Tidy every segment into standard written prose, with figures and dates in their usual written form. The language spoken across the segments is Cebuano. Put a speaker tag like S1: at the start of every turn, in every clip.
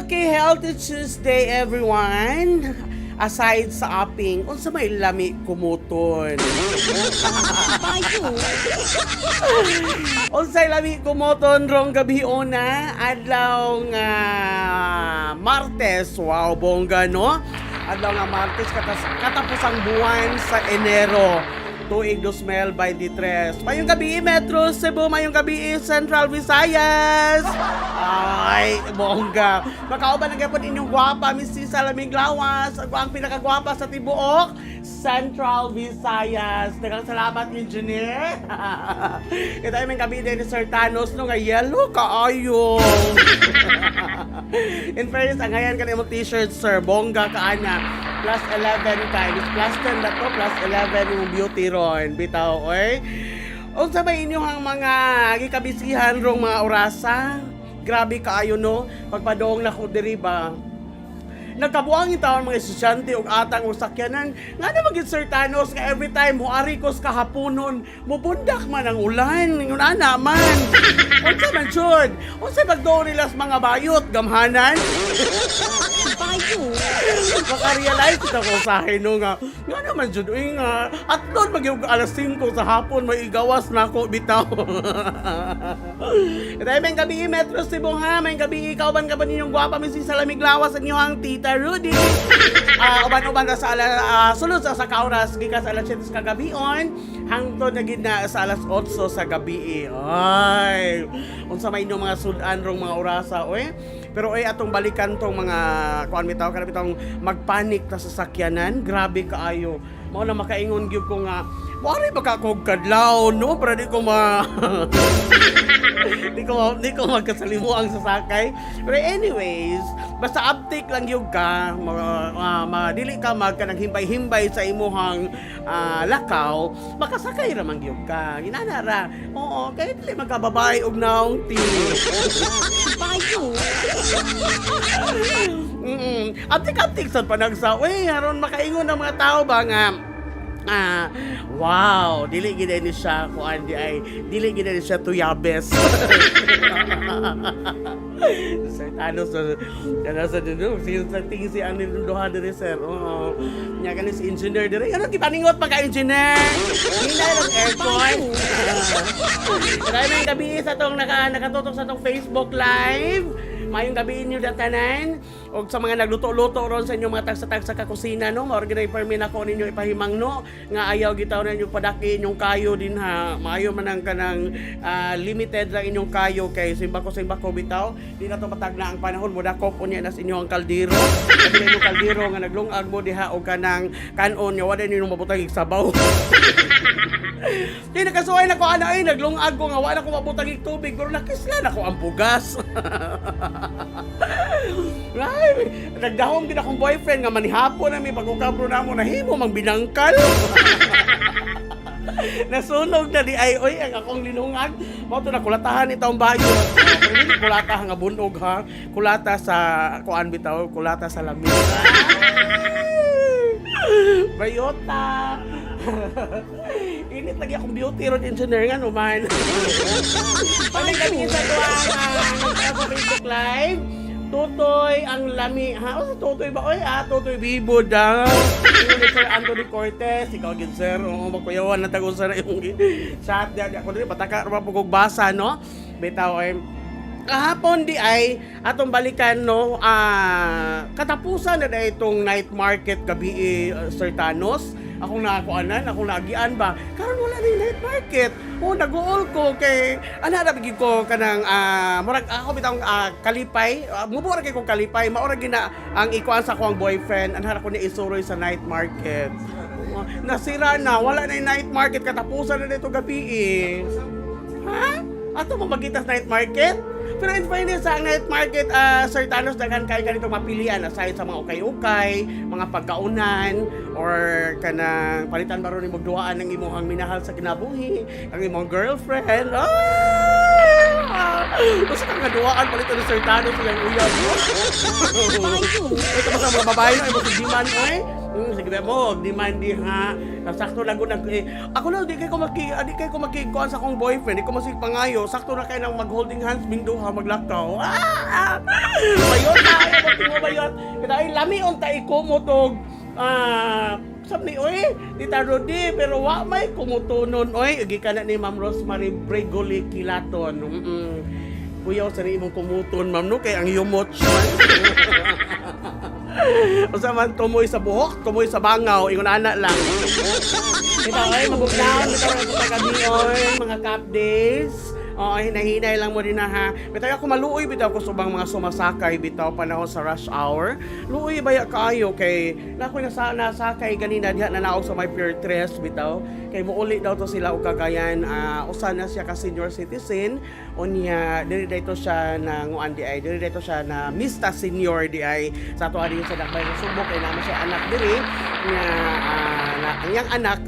S1: Okay, Healthy Tuesday, everyone. Aside sa aping, unsa may lami kumuton?
S2: Bayo.
S1: Unsay lami kumuton rong gabi una, adlaw nga Martes. Wow, bongga, no? Adlaw nga Martes, katapusang buwan sa Enero, tuig 2023. Mayong gabi, Metro Cebu, mayong gabi, Central Visayas. Ay, bongga. Makauban ang gapon inyong gwapa, Miss Sisa Laming Lawas, ako ang pinakagwapa sa tibuok Central Visayas. Daghang salamat, engineer. Ito ay may gabi din ni Sir Thanos, no, nga yellow kaayo. In fairness, ang ngayon ka imong t-shirt, sir. Bongga ka ana. Plus 11 times. Plus 10 na to, plus 11 yung beauty ron. Bitaw, oy. Unsa ba inyong mga gikabisihan rong mga orasa? Grabe kaayo, no? Pagpadong na ko diri ba? Nagkabuang yung taon mga estudyante ug atang og sakyanan nga na magid, Sir Thanos, nga every time mo ari ko sa kahaponon, mubundak man ang ulan. Ingon ana man, unsa man jud, unsa pagduol nila sa mga bayot gamhanan?
S2: Bayo.
S1: Makarealize ito ko sa no nga nga naman jud, uy, nga atlon magyug alas 5 sa hapon may igawas na ako bitaw. Ito ay may gabi, Metro Cebu, ha, may gabi kauban ka ba ninyong gwapa, Miss Sa Lamig Lawas, ang inyong Tita Rudy. Uban-uban na sa ala, sulod sa kauras gikan sa alas 7 sa kagabion hangtod na gid na sa alas 8 sa gabi. Ay, unsa may inyong mga sudan rong mga orasa, oy? Pero oy, atong balikan tong mga kuan bitaw, kana bitong magpanik ta sa sakyanan, grabe kaayo. Mao na makaingon gyud ko nga wari ba ka kog kadlaw, no, para di ko magkasalimuang sa sakay. Pero anyways, basta uptake lang yung ka, dili ka mag kanang himbay-himbay sa imuhang lakaw, makasakay ra man gyud ka. Ginana ra. Oo, kay dili magkababay og naong ti.
S2: Bayo.
S1: Aptik-aptik sa panagsa. Uy, aron makaingon ang mga tao ba nga wow, dili gid ni siya kuan di ay dili gid ni siya tuyabes. Sir Thanos, kana sa dino, sa tingin si ang duha diri, sir. Oo. Nya kani si engineer diri. Ano gipaningot pa ka, engineer? Hinay lang aircon. Maraming may gabi sa tong nakatutok sa tong Facebook Live. Mayong gabi inyo tanan. Og sa mga nagluto-luto ron sa inyong mga tagsa-tagsa ka kusina, no, maorganay permi nako ninyo ipahimang, no, nga ayaw gitaw na inyo padaki inyong kayo din ha. Maayo man ang kanang limited lang inyong kayo kay simbako-simbako bitaw. Di na to matagna ang panahon mo dakop unya nas inyo ang kaldero. Sabi na inyong kaldero nga naglungag mo diha og kanang kanon nga wala ninyo mabutang ig sabaw. Di nakasuway na ko ana ay naglungag ko nga wala ko mabutang ig tubig pero nakisla na ko ang bugas. Ay, nagdahom din akong boyfriend nga manihapon na may pag-ukabro na mo nahimo mang binangkal. Nasunog na di ay oy ang akong linungag. Mao to nakulatahan ni taong bayo. Oh, pero dili kulata nga bunog ha. Kulata sa kuan bitaw, kulata sa lamig. Ay! Bayota. Init lagi akong beauty ron, engineer, nga no man. Paano kami sa tuwang sa Facebook Live? Tutoy ang lami. Ha? O, sa Tutoy ba? Oy, Tutoy Bibo daw. Yung ni Sir Anthony Cortez. Ikaw gid, sir. Oo, magkuyawan na tag sa na yung chat. Di, di ako dili pataka ra pa basa, no? Bitaw ay kahapon di ay atong balikan, no, katapusan na na itong night market gabi, Sir Thanos. Akong nakakuanan, akong naagian ba, karon wala na yung night market. Oh, nag-uol ko kay ana na bigid ko kanang murag ako bitang kalipay, mubo ra kay kong kalipay, mao ra gina ang ikuan sa akong boyfriend, anha ra ko ni isuroy sa night market. Oh, nasira na, wala na yung night market, katapusan na nito gabi eh. Ha? Ato mo magita sa night market? Pero in fairness sa night market, Sir Thanos, daghan kayo ganito mapilian aside sa mga ukay-ukay, mga pagkaunan, or kanang palitan ba ron ni magduhaan ng imong minahal sa kinabuhi, ang imong girlfriend. Ah! Basta kang kaduhaan, palitan ni Sir Thanos iyang uyab.
S2: Bayo.
S1: Ito ba sa mga babae, no? Ay, mo si Diman, oy. Sige ba mo, di man di ha. Sakto lang ko nag eh, ako lang di kay ko makikuan sa akong boyfriend, di ko masig pangayo. Sakto na kay nang mag-holding hands ming duha maglakaw. Ah! Bayot na ayaw mo tingo bayot. Kita ay lami unta ikumot og sab ni oy, di ta Rodi, pero wa may kumutunon oy. Gikan na ni Ma'am Rosemary Bregoli Kilaton. Kuyaw sa imong kumuton, ma'am, no, kay ang yumot siya. Usa man tumoy sa buhok, tumoy sa bangaw, ingon ana lang. Ito ay mabugnaon bitaw ang kagabi oy, mga cup days. Oo, hinahinay lang mo din na ha. Bitaw ako maluoy bitaw ko subang mga sumasakay bitaw panahon sa rush hour. Luoy baya kaayo kay nako nasa nasakay ganina diha na naog sa may Pier 3 bitaw. Kay muuli daw to sila og Cagayan, usa na siya ka senior citizen unya diri dayto siya na nguan di ay diri dayto siya na Mista Senior di ay sa ato ari sa Dakbay sa Subo kay naman siya anak diri nga na, ang iyang anak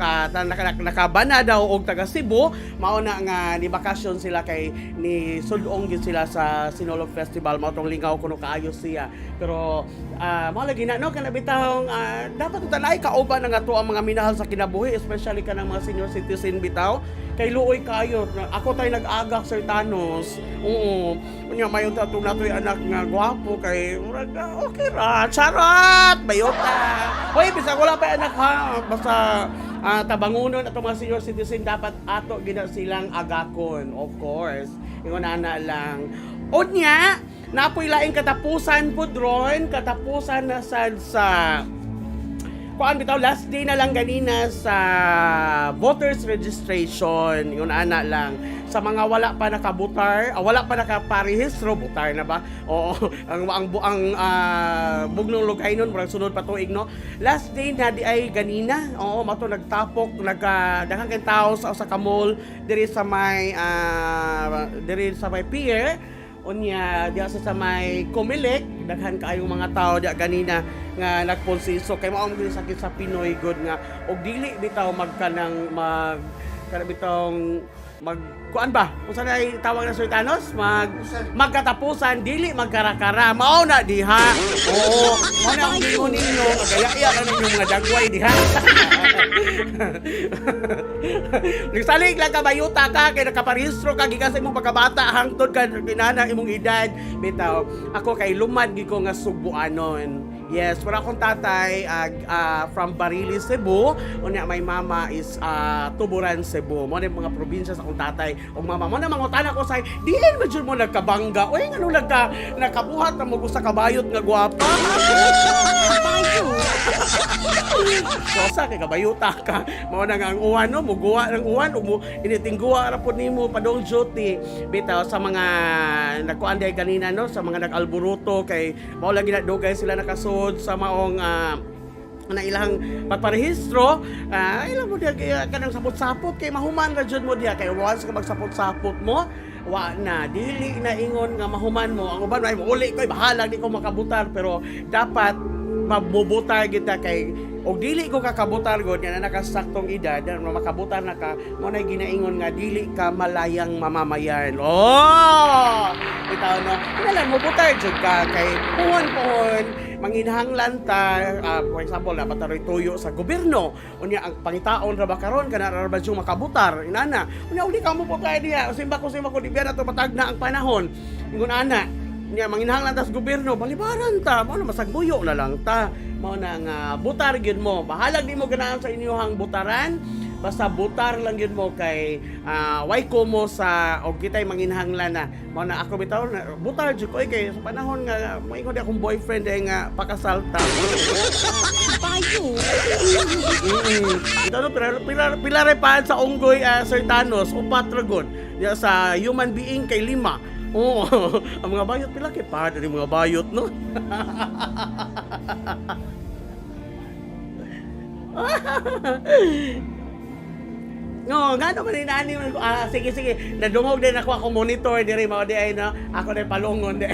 S1: nakabana daw og taga Cebu, mao na nga ni bakasyon sila kay ni sudong gyud sila sa Sinulog Festival, mao tong lingaw kuno kaayo siya. Pero mao lagi na no kana bitawng dapat tanay kauban ang ato ang mga minahal sa kinabuhi, especially kanang mga senior citizen bitaw kay luoy kayo. Ako tay nag-agak, Sir Thanos. Oo, unya mayon ta atong natoy anak nga gwapo kay murag okay ra, charot bayota. Hoy, bisag wala pa anak ha, basta tabangunon atong mga senior citizen, dapat ato gina silang agakon, of course. Ingon ana lang. Unya napoy laing katapusan po dron, katapusan na sad sa kuan bitaw, last day na lang ganina sa voters registration. Yun ana lang, sa mga wala pa nakabutar, wala pa nakaparehistro, butar na ba? Oo, ang bugnong lugay nun murag sunod pa tuig no, last day na di ay ganina. Oo, mato nagtapok, nagka daghang kay tao sa usa ka mall diri sa may pier. Unya diha sa may Comelec, daghan kaayong mga tao diha ganina nga nagponsiso kay mao man gyud sakit sa Pinoy good nga og dili bitaw magkanang mag kana bitong mag kuan ba, unsa na tawag na, Sir Thanos, magkatapusan dili magkarakara, mao na diha. Oo, mao na ang gingon ninyo, gaya-iya ka ninyong mga dagway diha. Nagsalig lang ka bayuta ka kay nakaparehistro ka gikan sa imong pagkabata hangtod ka kinana imong edad. Bitaw, ako kay lumad gid ko nga Sugbuanon. Yes, pero akong tatay from Barili, Cebu. Unya my mama is Tuburan, Cebu. Mo na yung mga probinsya sa akong tatay ug mama. Mo na mangutana ko say, diin man jud mo nagkabangga. Uy, ngano nakabuhat na mo sa kabayot nga gwapa?
S2: Bayo.
S1: So sa kay kabayuta ka. Mao na nga ang uwan no, muguwa ng uwan ug mo initingguwa ra pud nimo padong duty. Bitaw sa mga nagkuan day ganina no, sa mga nag-alburuto kay mao lagi na dugay sila nakasud sa maong na ilang pagparehistro, ilang mo diya kaya kanang sapot-sapot kay mahuman ra jud mo diya kay once ka magsapot-sapot mo, wa na, dili na ingon nga mahuman mo. Ang uban ay uli ko, bahala di ko makabutar, pero dapat mabubutar kita kay og dili ko kakabutar god nga na nakasaktong edad na makabutar na ka mo na ginaingon nga dili ka malayang mamamayan. Oh, bitaw no, kailangan mo butar jud ka kay puhon-puhon manginahanglan ta, for example na pataroy tuyo sa gobyerno, unya ang pangitaon ra ba karon kana ra ba jud makabutar inana, unya uli ka mo po kay diha, simba ko di biya na to patagna ang panahon, ingon ana niya, manginahanglan ta sa gobyerno, balibaran ta, mao na masagbuyo na lang ta. Mao na nga butar gyud mo, bahalag di mo ganahan sa inyong butaran, basta butar lang gyud mo kay way ko mo sa og kitay manginahanglan na. Mao na ako bitaw na, butar jud ko eh, kay sa panahon nga moingon di akong boyfriend ay nga pakasal ta.
S2: Bayo.
S1: Ito no, pila rin pa sa unggoy, Sir Thanos, upat ra gud. Diya sa human being kay lima. Oo, ang mga bayot pila kay pa yung mga bayot no. No, nga naman inani man ko. Ah, sige sige, nadungog din ako akong monitor diri mao di ay no. Ako na palungon di.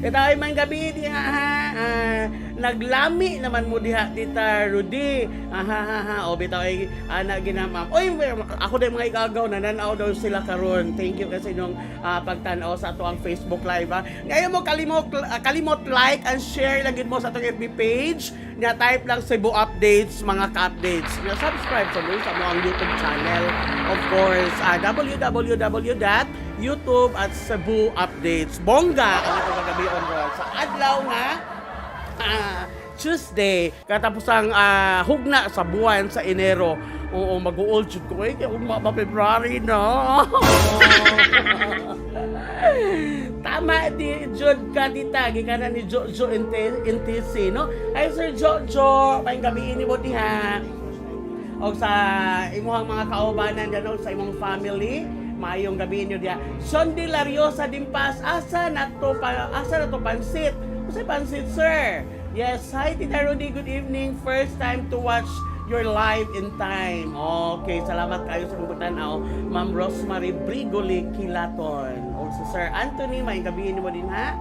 S1: Ito ay maayong gabi diha ha. Naglami naman mo diha, Tita Rudy. Aha ha ha. O bitaw ay ana gina, ma'am. Oy, ako din mga igagaw nananaw daw sila karon. Thank you kasi nung pagtan-aw sa ato ang Facebook Live ha. Ngayon mo kalimot like and share lang gid mo sa atong FB page. Nya type lang Cebu Updates, mga ka-updates. Nya subscribe sa mo ang YouTube channel. Of course, www.youtube at Cebu Updates. Bongga ang atong kagabi on roll sa adlaw nga Tuesday, katapos ang hugna sa buwan sa Enero. Oo, mag-uol jud ko eh, kaya ugma pa February na. Tama di jud ka, tita, gikan ni Jojo NTC, no? Ay, Sir Jojo, maayong gabi ni mo diha. O sa imuhang mga kaubanan dyan, sa imong family, maayong gabi niyo diha. Son de Lariosa Dimpas, asa na to pansit? Unsay pansit, sir? Yes, hi Tita Rudy, good evening. First time to watch your live in time. Okay, salamat kayo sa pagtanaw, Ma'am Rosemary Brigoli Kilaton. O si Sir Anthony, maayong gabi mo din ha.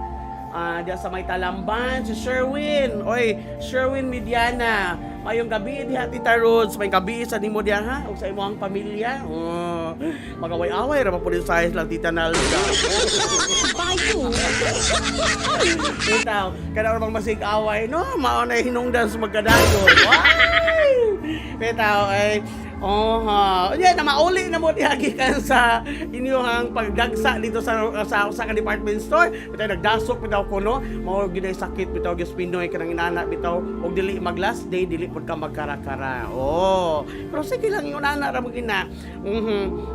S1: Diyan sa may Talamban, si Sherwin. Oy, Sherwin Mediana. Mayong gabi diha, Tita Rods. May gabi sa nimo diha ha. Ug sa imong pamilya. Oh, magaway-away ra pa pud size lang, Tita Nalda.
S2: Bayo.
S1: Bitaw, kada bang masig away, no? Mao na hinungdan sa magkadayon. Why? Bitaw ay. Oh, ha. Yeah, na mauli na mo diha gikan sa inyong pagdagsa dito sa usa ka department store. Bitaw nagdasok bitaw ko, no. Mao gid ay sakit bitaw gyud Pinoy kanang inana bitaw og dili mag last day dili pud ka magkarakara. Oh. Pero sige lang yung nana ra mo gina.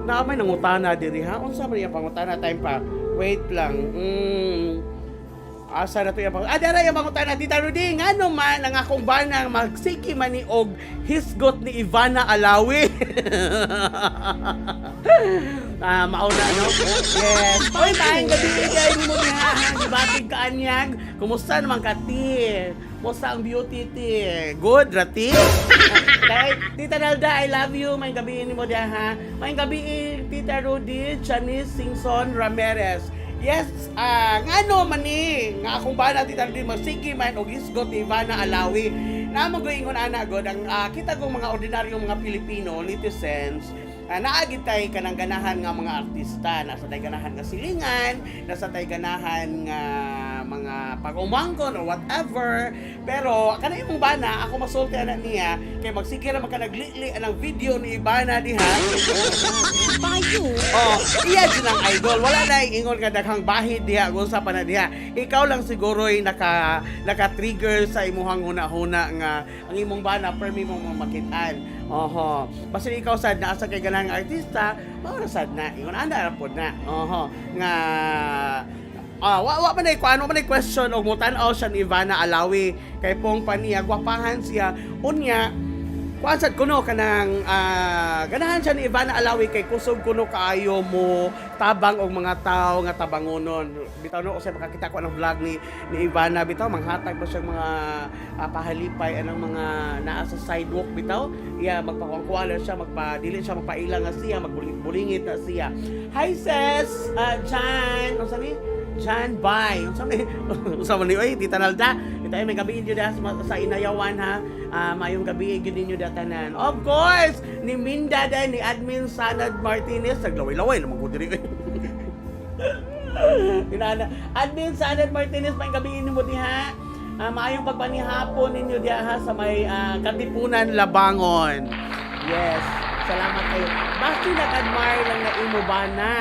S1: Na may nangutana diri ha. Unsa man iya pangutana time pa? Wait lang. Asa na to yung pang... Ah, dara yung pangutana. Tita Rudy, nga man ang akong banang magsiki man ni og hisgot ni Ivana Alawi. Mauna, no? Yes. Oy, maayong gabi kay mo diha ha. Gibatig ka anyag. Kumusta naman ka, ti? Kumusta ang beauty, ti? Good, rati? Kay Tita Nalda, I love you. Maayong gabi nimo diha ha. Maayong gabi, Tita Rudy, Janice Singson Ramirez. Yes, ngano man ni nga akong bana, Tita Rudy, magsige man og hisgot ni Ivana Alawi. Namo ingon ana god ang kita kong mga ordinaryong mga Pilipino, netizens, naa gid tay kanang ganahan nga mga artista, nasa tay ganahan nga silingan, nasa tay ganahan nga mga pag-umangkon or whatever. Pero kana imong bana, ako masulti ana niya kay magsige ra man ka naglili ang video ni Ivana diha.
S2: Bayo.
S1: Oh, iya jud ang idol. Wala na ingon nga daghang bahid diha kung sa pa na diha. Ikaw lang siguro'y naka-trigger sa imuhang huna-huna nga ang imong bana permi mo makitaan. Oho. Basta ikaw sad naa sa kay ganang artista, mao ra sad na. Ingon ana ra pod na. Oho. Nga wa wa man ay ano man ay question og mutan-aw siya ni Ivana Alawi kay pong paniya gwapahan siya, unya kuan sad kuno kanang ganahan siya ni Ivana Alawi kay kusog kuno kaayo mo tabang og mga tao nga tabangonon bitaw, no? Usay makakita ko ang vlog ni Ivana bitaw, manghatag ba siyang mga pahalipay anang mga naa sa sidewalk bitaw, iya magpakuan na siya, magpa dili siya magpaila nga siya magbulingit na siya. Hi sis, Jan, unsa ni Jan Bay. Unsa man ni oy, Tita Nalda. Ito ay may gabi inyo sa, sa Inayawan ha. Maayong gabi gyud ninyo tanan. Of course, ni Minda din ni Admin Sanad Martinez naglaway-laway naman ko diri. Inana. Admin Sanad Martinez, may gabi mo diha. Maayong pagpanihapon ninyo diha ha, sa may Katipunan, Labangon. Yes, salamat kayo. Basta nag-admire lang na imo bana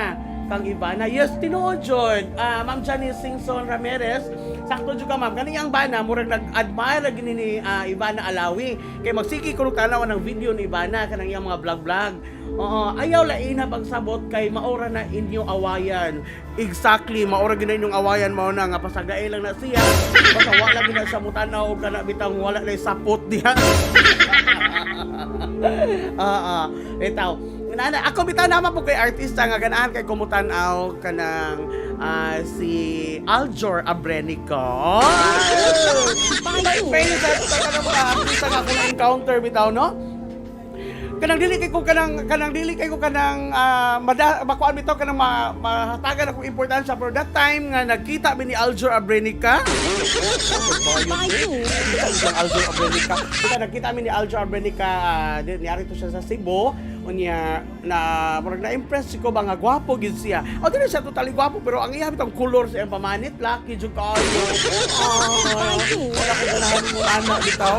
S1: kang Ivana. Yes, tinuod jud. Ma'am Janice Singson Ramirez, sakto jud ka, ma'am. Kani ang bana murag nag-admire lagi ni Ivana Alawi. Kay magsige kuno tanaw ng video ni Ivana kanang iyang mga vlog-vlog. Oo, ayaw lain na pagsabot kay maora na inyo awayan. Exactly, maora gyud na inyong awayan, mao na nga pasagae lang na siya. Basta wala gyud na siya mutanaw og kana bitang wala na sapot diha. Oo. Bitaw. Nana, ako bitaw naman po kay artista nga ganahan kay kumutan-aw kanang si Aljur Abrenica.
S2: Bayo.
S1: Famous at sa kanang mga artista nga akong encounter bitaw, no? Kanang dili kay ko kanang makuan bitaw kanang mahatagan akong importansya, pero that time nga nagkita mi ni Aljur Abrenica.
S2: Bayo.
S1: Kita isang Aljur Abrenica. Kita nagkita mi ni Aljur Abrenica, niari to siya sa Cebu. Unya na murag na-impress ko ba nga gwapo gid siya. O, dili siya totally gwapo, pero ang iya bitong color sa iyang pamanit, lucky jud kaayo. Ay, wala ko ganahan mo ana bitaw.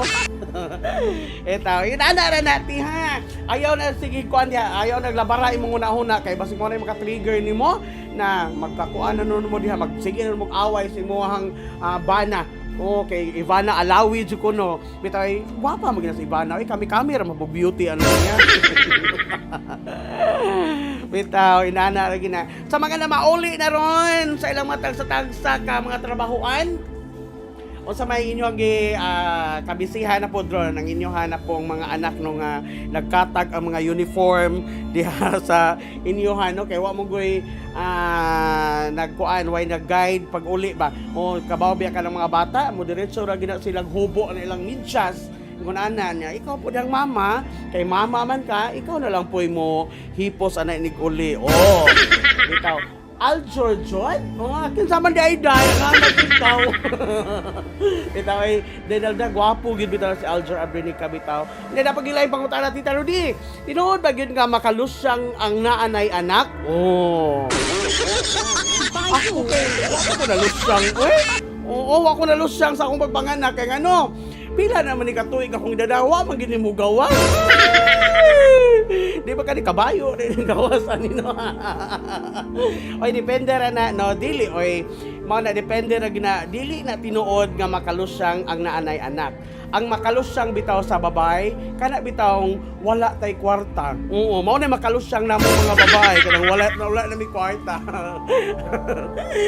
S1: Ito, inana ra nati ha. Ayaw na sige kuan diha, ayaw naglabara imong una-una kay basig mo na maka-trigger nimo na magkakuan na nun mo diha, magsige na mo away sa imong bana. Okay, Ivana Alawi jud ko no. Bitaw ay gwapa mo gina si Ivana. Ay, kami kami ra mabog beauty ano niya. Bitaw, inana ra gina. Sa mga na mauli na ron sa ilang mga tagsa-tagsa ka mga trabahoan, unsa may inyong gi kabisihan na po dron ang inyong hanap pong mga anak no nga nagkatag ang mga uniform diha sa inyohan, no, kay wa mo goy nagkuan, way nag-guide pag uli ba o kabaw biya ka ng mga bata mo, diretso ra gina silang hubo ang ilang medyas. Kung ana niya, ikaw po diyang mama, kay mama man ka, ikaw na lang po mo hipos ana inig uli. Oh, bitaw. Aljur John? Mga kinsa man di ay dahil nga nagkitaw. Bitaw ay denal na gwapo gid bitaw si Aljur Abrenica bitaw. Hindi na pagilay pangutana, Tita Rudy. Tinuod ba gyud nga makalusyang ang naanay anak? Oh. Ako kay wa ko nalusyang eh. Oo, wa ko nalusyang sa akong pagpanganak kay ngano. Pila naman ni katuig akong dadawa man gini mo gawa. Di ba kani kabayo di ni gawas ani no. Oy, depende ra na no, dili oy mao na depende ra gina, dili na tinuod nga makalusyang ang naanay anak. Ang makalusyang bitaw sa babay kana bitawng wala tay kwarta. Oo, mao na makalusyang namo mga babae kanang wala na wala na mi kwarta.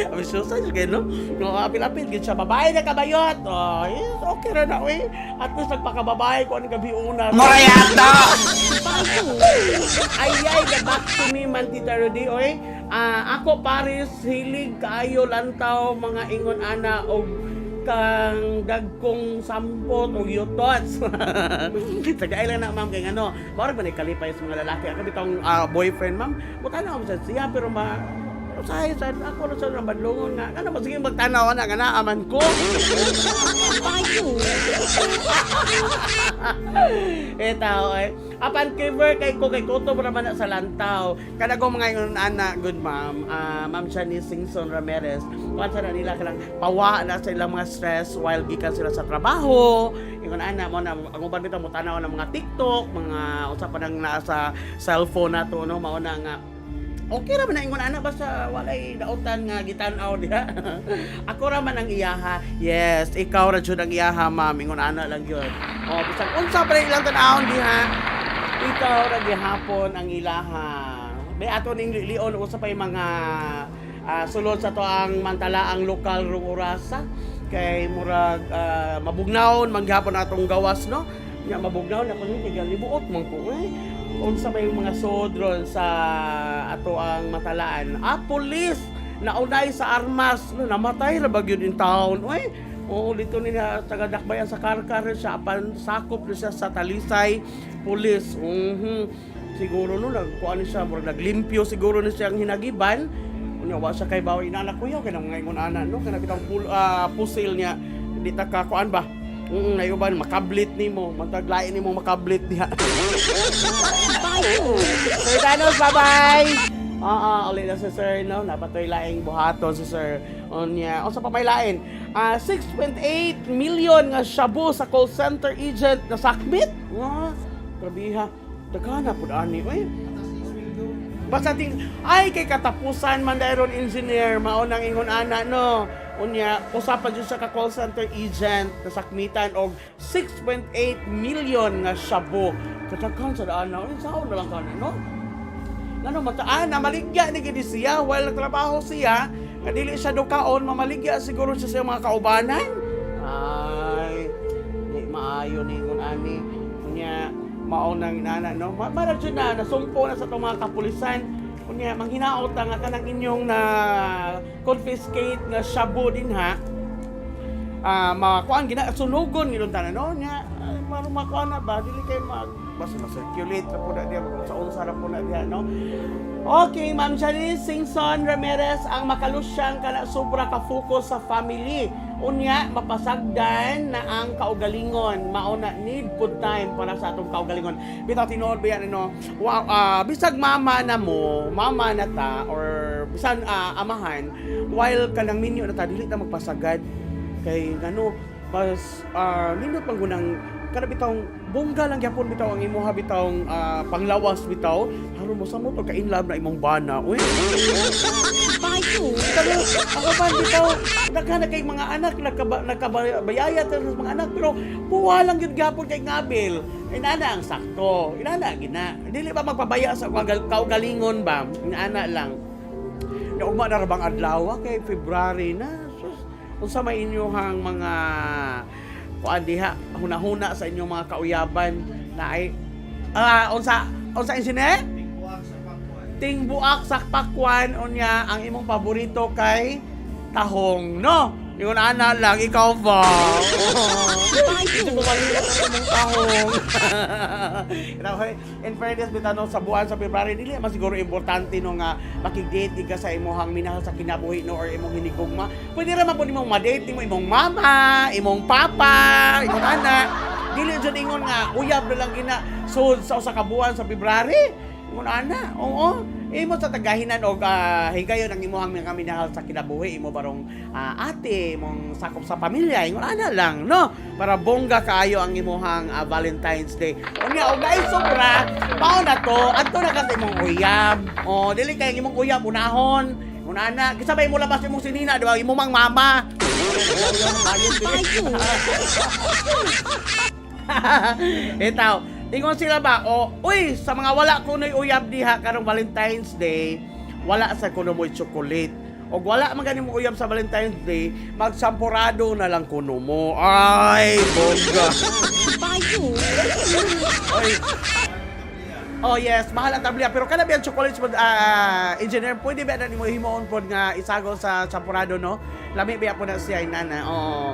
S1: Abi susa jud no. No, apil-apil gid siya, babae na kabayot. Oh, yes, okay ra na oy. At least nagpakababae ko ang gabi una.
S3: Morayata!
S1: Ay ay, the back to me man, Tita Rudy oy. Ah, ako Paris hilig kaayo lantaw mga ingon ana og kang dagkong sampot og yutots. Tagay lang na, ma'am, kay ngano. Mao ra ba ni kalipay sa mga lalaki. Ako bitong boyfriend, ma'am. Mutanaw mo sa siya pero ma usahay sa ako na sa badlongon nga ano ba sige magtanaw na nga naaman ko.
S2: Bayo.
S1: Eh tao eh. Apan kiver kay ko kay kutob ra man na sa lantaw. Kada ko mga ingon ana good ma'am, Ma'am Shanice Singson Ramirez. Kuan sa na nila kanang pawa na sa ilang mga stress while gikan sila sa trabaho. Ingon ana mo na ang uban bitaw mo tanaw ng mga TikTok, mga usa pa nang naa sa cellphone nato no, mao na nga okay ra man na ingon ana basta walay dautan nga gitan-aw diha. Ako ra man ang iyaha. Yes, ikaw ra jud ang iyaha, ma'am. Ingon ana lang gyud. Oh, bisag unsa pa rin ilang tan-awon diha. Ikaw ra gihapon ang ilaha. May ato ning lion usa pa yung mga sulod sa to ang mantalaang lokal rong orasa kay murag mabugnawon man gihapon atong gawas no. Nya mabugnaw na kuno kay libuot man ko eh. Unsa may mga sodron sa ato ang matalaan. Ah, police naunay sa armas no, namatay ra ba gyud in town oy. Oo, dito nila taga Dakbayan sa Karkar siya apan sakop ni siya sa Talisay Police. Siguro no nagkuan ni siya, murag naglimpyo siguro ni siya ang hinagiban. Unya wa siya kay bawi inana kuya kay nang ingon ana no kana bitang pusil niya di ta ka kuan ba. Nayuban makablit nimo, mantag lain nimo makablit diha.
S2: Bayo.
S1: Sir Thanos, bye-bye! Oo, ulit na si Sir, no? Napatoy laing buhaton si Sir. Unya, unsa pa may lain? Ah, 6.8 million nga shabu sa call center agent na sakmit. Wa, grabe ha. Daghan na pud ani, oy. Basta ting ay kay katapusan man dayron engineer mao nang ingon ana no. Unya usa pa jud sa ka call center agent nasakmitan og 6.8 million nga shabu. Kadaghan sa daan na, uy, saon na lang kani no? Ngano mataan na maligya ni gid siya while nagtrabaho siya nga dili siya dukaon, mamaligya siguro siya sa iyang mga kaubanan. Ay, di maayo ni ingon ani. Unya mao nang inana no. Mara jud na nasumpo na sa itong mga kapulisan. Unya manghinaot ta nga kanang inyong na confiscate nga shabu din ha. Ah, makuan gina sunugon gid tanan no nya, ay, makuan na ba dili kay mag Basta ma-circulate ra po na diya, sa unsa ra po na diya, no? Okay, Ma'am Janice Singson Ramirez, ang makalusyang kana sobra ka focus sa family. Unya, mapasagdan na ang kaugalingon. Mao na need pud time para sa atong kaugalingon. Bitaw tinuod ba yan, ano? Wow, bisag mama na mo, mama na ta, or bisan amahan, while kanang minyo na ta, dili ta magpasagad. Kay ngano, mas nindot man gunang kada bitawng bongga lang gyapon bitaw ang imuha bitawng panglawas bitaw haron mo sa mo pagka in love na imong bana, uy.
S2: Bayo.
S1: Pero ako ba bitaw daghan na kay mga anak, nagkabayaya ta sa mga anak, pero puwa lang gyud gyapon kay ngabil. Inana ang sakto, inana gina dili ba magpabaya sa kaugalingon ba, inana lang. Naugma na ra bang adlaw kay February na? Sus, unsa may inyuhang mga kuan diha, hunahuna sa inyong mga kauyaban na ay unsa unsa engineer? Tingbuak sa pakwan. Unya ang imong paborito kay tahong, no? Ingon ana lang, ikaw ba? Hindi ko malimot ang imong tahong. Grabe. In fairness bitaw no, sa buwan sa February dili man siguro importante no nga makig-date ka sa imong minahal sa kinabuhi, no, or imong hinigugma. Pwede ra man pud imong ma-date nimo imong mama, imong papa, imong anak. Dili jud ingon nga uyab na lang gina sud sa usa ka buwan sa February. Ingon ana, oo. Imo sa tagahinan og higayon ang imuhang mga minahal sa kinabuhi, imo barong ate, imong sakop sa pamilya, ingon ana lang, no? Para bongga kaayo ang imuhang Valentine's Day. Unya og naay sobra, mao na to, adto na ka sa imong uyab. Oh, dili kay ang imong uyab unahon. Ingon ana, kisabay mo labas imong sinina, di ba? Imo mang mama.
S2: Bayo.
S1: Itaw, ingon sila ba, o, uy, sa mga wala kuno'y uyab diha karong Valentine's Day, wala sa kuno mo'y chocolate. O wala man gani mo uyab sa Valentine's Day, magsampurado na lang kuno mo. Ay, bongga.
S2: Bayo.
S1: Ay. Oh yes, mahal ang tablya. Pero kana ba ang chocolates pod, engineer, pwede ba na nimo himuon pod nga isagol sa champurado, no? Lami ba po na siya inana. Oo.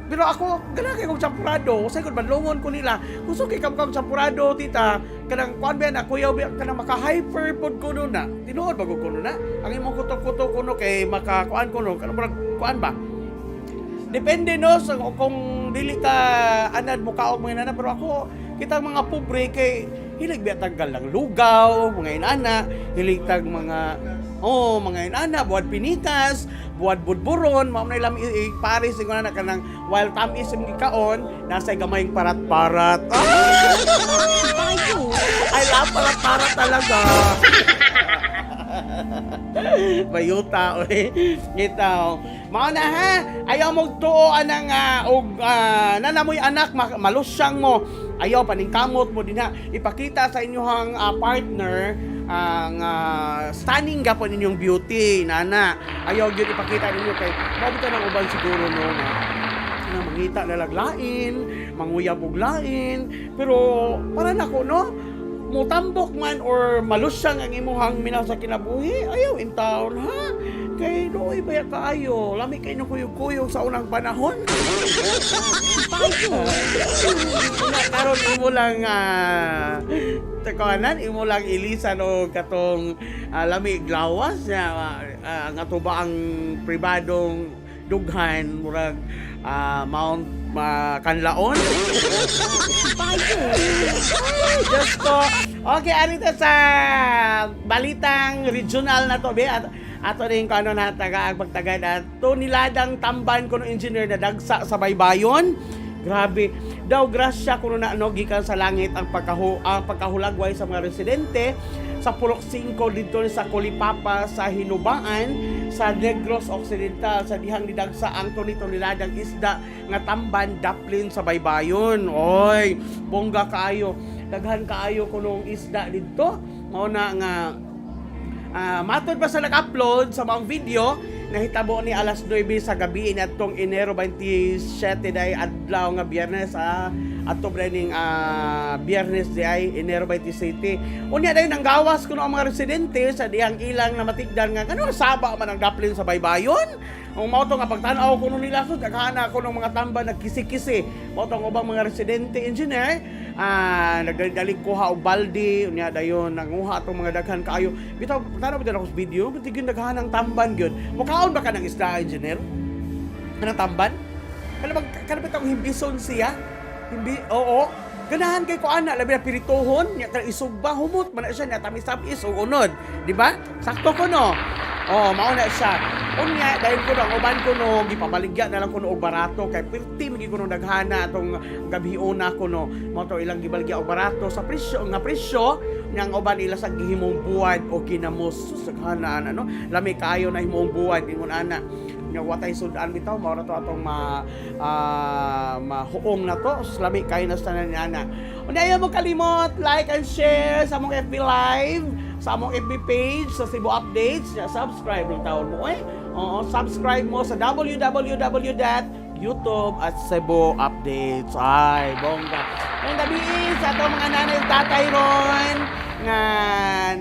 S1: Pero ako, gana kay kong champurado. Usay ko banlongon ko nila. Gusto kay kam kang champurado, tita. Kanang kuan ba na kuya ba kanang maka-hyper pod ko no na. Tinuod ba ko kuno na? Ang imong kuto-kuto kuno kay maka kuan kuno, kanang murag kuan ba? Depende no sa kung dili ka anad mo kaog mga inana, pero ako kitang mga pobre kay hilig biya taggal lang lugaw mga inana, hilig tag mga, oh, mga inana, buwad pinitas, buwad budburon, mao na ilang pares ingon na kanang while tamis imong gikaon nasa gamayng parat-parat. Ah!
S2: Bayo.
S1: I love parat-parat talaga. Bayuta, oy. Ngitaw. Mao na ha. Ayaw mo tuo anang og nanamoy anak malusyang mo. Ayaw paningkamot mo dinha. Ipakita sa inyong partner ang stunning gapon inyong beauty, nana. Ayaw gyud ipakita ninyo kay mao bitaw ng uban siguro no nga na mangita na laglain, manguyab og lain, pero para nako no, mutambok man or malusyang ang imuhang minahal sa kinabuhi, ayaw in town ha. Kay doy baya kaayo, lami kay no kuyog-kuyog sa unang panahon.
S2: Bayo.
S1: Na karon imo lang tekanan, imo lang ilisan og katong lami glawas nga nga tuba ang pribadong dughan murag Mount Kanlaon.
S2: Bayo.
S1: Ay, Diyos ko. Okay, arito sa balitang regional na to, be. At, ato rin kung ano na taga pagtagad at toniladang tamban kuno engineer na dagsa sa baybayon. Grabe. Daw grasya kuno na ano gikan sa langit ang pagkahulagway sa mga residente sa Purok 5 dito sa Kolipapa sa Hinubaan sa Negros Occidental sa dihang nidagsa ang toni-toniladang isda nga tamban daplin sa baybayon. Oy, bongga kaayo. Daghan kaayo kunong isda didto. Mao na nga matod pa sa nag-upload sa mga video, nahitabo ni alas 9 sa gabi atong Enero 27 day adlaw nga Biyernes, ato ba ning Biyernes di ay Enero 27. Unya dayon ang gawas kuno ang mga residente sa dihang ilang na matigdan nga kano saba man ang daplin sa baybayon. Ang mao to nga pagtan-aw kuno nila, so daghan na kuno mga tamba nagkisi-kisi. Mao to ang ubang mga residente, engineer. Nagdali kuha og balde, unya dayon nanguha atong mga daghan kaayo. Bitaw tanaw bitaw ako sa video, bitigin daghan ang tamban gyud. Mukaon ba ka ng isda, engineer? Kanang tamban? Kana bang kana bitong himbison siya? Himbi, oo. Ganahan kay ko ana, labi na pirituhon, nya kana isugba, humot man na siya nya tamis-tamis og unod, di ba? Sakto ko, no. Oh, mao na siya. Unya dahil ko ang uban ko no gipabaligya na lang ko no og barato kay pirti man gyud ko no daghana atong gabhiona ko no. Mao to ilang gibaligya og barato sa presyo nga presyo nya ang uban ila sa gihimong buwad o ginamos. Sus, daghana ana, no. Lami kaayo na himong buwad ingon ana. Nya watay sudan bitaw, mao ra to atong mahuong na to. Sus, lami kaayo na sa tanan ni ana. Unya ayaw mo kalimot like and share sa among FB Live, sa among FB page sa Cebu Updates. Ya, subscribe lang taon mo eh. Oo, subscribe mo sa www.youtube at Cebu Updates. Ay, bongga. Ang gabi sa atong mga nanay ug tatay ron nga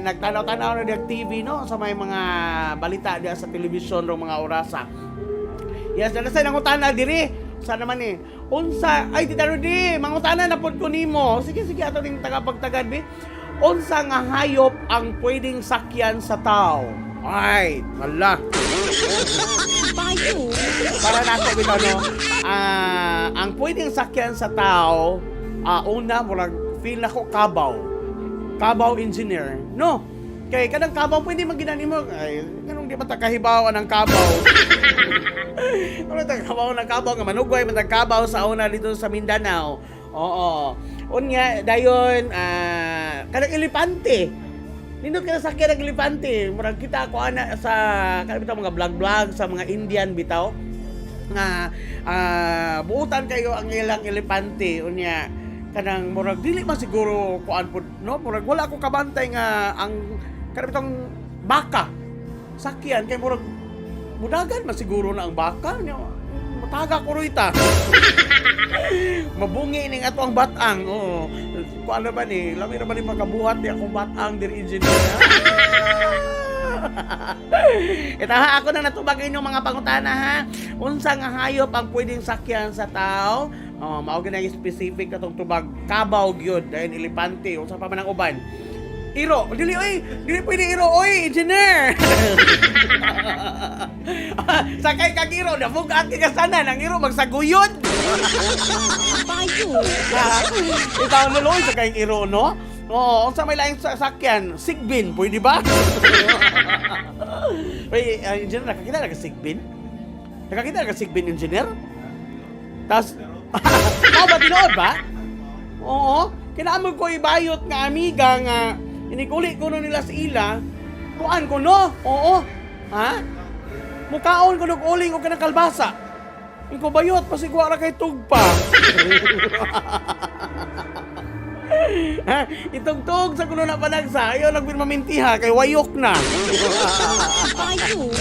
S1: nagtanaw-tanaw na diag TV, no, sa may mga balita diya sa telebisyon rong mga orasa. Yes, na sa nangutana diri. Sa naman eh. Unsa ay, Tita Rudy, mangutana na pud ko nimo. Sige sige, ato ning tagapagtagad bi. Unsa nga hayop ang pwedeng sakyan sa tao? Ay, hala.
S2: Bayo.
S1: Para nako bitaw, no. Ang pwedeng sakyan sa tao, una murag feel nako kabaw. Kabaw, engineer. No. Kay kanang kabaw pwede man ginani mo. Ay, kanong di ba ta kahibaw ang kabaw? Ano ta kabaw ng kabaw nga manugway man tag kabaw sa una dito sa Mindanao. Oo. Unya dayon kanang elepante. Nindot ka na sakyan ng elepante. Murag kita ako ana sa kanang bitaw mga vlog-vlog sa mga Indian bitaw nga buutan kayo ang ilang elepante, unya kanang murag dili man siguro kuan pud, no, murag wala ko kabantay nga ang kanang bitong baka sakyan kay murag mudagan man siguro na ang baka nya mataga ko ta mabungi ning ato ang batang. Oo, kuan na ba ni, lami ra ba ni pagkabuhat ni akong batang dir, engineer. Ito ha, ako na natubag inyong mga pangutana ha. Unsa nga hayop ang pwedeng sakyan sa tao? Oh, mao gyud ang specific katong tubag, kabaw gyud, dayon elepante, unsa pa man ang uban? Iro, dili oy, dili pwede iro oy, engineer. Sakay kag iro, nabug-at ka sana nang iro magsaguyod.
S2: Bayo.
S1: Ikaw nuloy sa kayong iro, no? Oo, unsa may laing sakyan? Sigbin, pwede ba? Wait, engineer, nakakita na ka sigbin? Nakakita na ka sigbin, engineer? Tapos, tao ba tinuod ba? Oo. Kinaamog ko ibayot nga amiga nga inikuli ko no nila sa ila. Kuan ko no? Oo. Ha? Mukaon ko nog uling o kanang kalbasa. Iko bayot pasigwa ra kay tugpa. Ha? Itugtog sa kuno na panagsa, ayaw lang pirmamintiha kay wayok na.
S2: Bayo.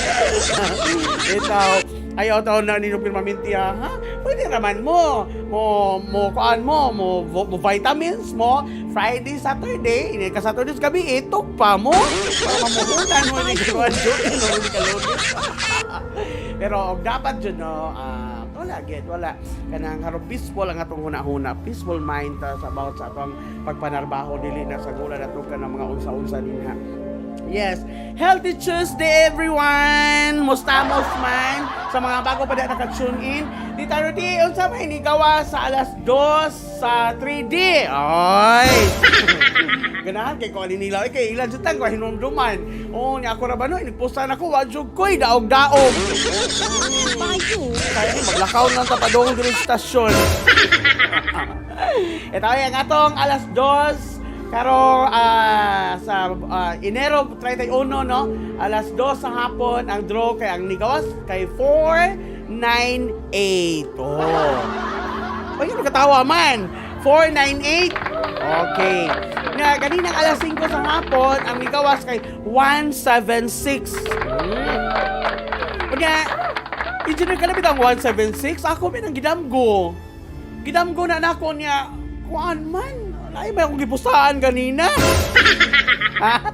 S1: Itaw, ayaw taon na ninyo pirmamintiha, ha? Pwede naman mo, mo, kuan mo, mo vitamins mo, Friday, Saturday, ini ka Saturday sa gabi, itok pa mo. Para mamuhunan mo ni kuan duty, no, hindi ka lunes. Pero og dapat jud no, wala gid, wala. Kanang harong peaceful ang atong huna-huna, peaceful mind ta sa about sa atong pagpanarbaho, dili na sa gula nato ka ng mga unsa-unsa dinha. Yes. Healthy Tuesday, everyone! Mustamos man sa mga bago pa na naka-tune in. Tita Rudy, unsa may nigawa sa alas 2 sa 3D? Ay! Ganahan kay ko ani nila. Ay, kay ilan sa tang ko hinumduman. Oo, niya ako ra ba no? Inigposta na ko, wa jud ko'y daog-daog.
S2: Bayo.
S1: Kaya ni maglakaw lang ta padung diri sa stasyon. Ito ay ang atong alas 2 karong sa Enero 31, no, alas 2 sa hapon. Ang draw kay ang nigawas kay 498. Oh. Ay, ano katawa man? 498. Okay. Nga ganinang alas 5 sa hapon, ang nigawas kay 176. Kanya, engineer ka na bitang 176, ako min ang gidamgo. Gidamgo na nako niya, kuan man, lain ba akong gipustaan ganina? Ha?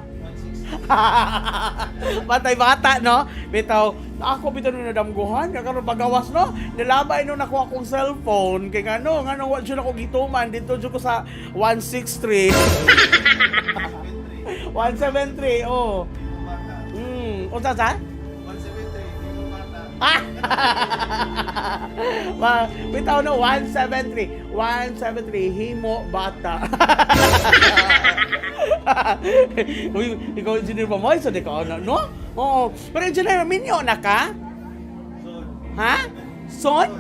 S1: Batay bata, no? Bitaw, ako bitaw nung nadamguhan, nga karon pagawas, no? Nilabay no nakuha akong cellphone kay ngano, ngano wa jud ako gituman dito jud ko sa 163. 173, oh. Unsa sa? Ah! Bitaw no, 173. 173, himo bata. Uy, ikaw engineer pa mo, sa di ka ano, no? Oo. Pero engineer, minyo na ka? Ha? Son?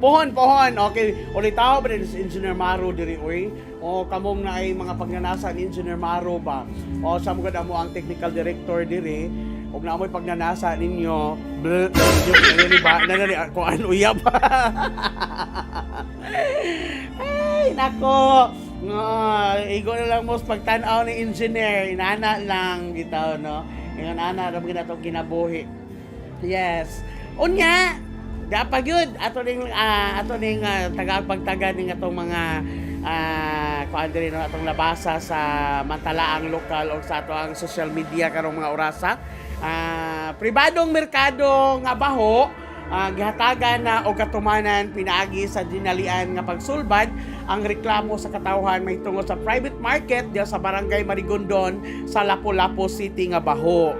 S1: Pohon, pohon. Okay. Ulitaw ba rin si Engineer Maro diri uy? O kamong na ay mga pagnanasa ni Engineer Maro ba? O sa mo mo ang technical director diri. Ug na mo'y pagnanasa ninyo, bleh, ninyo ba? Nanari ko ano uyab. Ay, nako. Nga, igo na lang mo sa pagtan-aw ni engineer. Inana lang bitaw, no? Ingon ana ra gina kinabuhi. Yes. Unya, dapat yun. Ato ning tagapagtaga ning atong mga kuan diri no, atong nabasa sa mantalaang lokal o sa ato ang social media karong mga orasa. Pribadong merkado nga baho gihatagan na og katumanan pinaagi sa dinalian nga pagsulbad ang reklamo sa katawhan mahitungod sa private market diya sa Barangay Marigondon sa Lapu-Lapu City nga baho.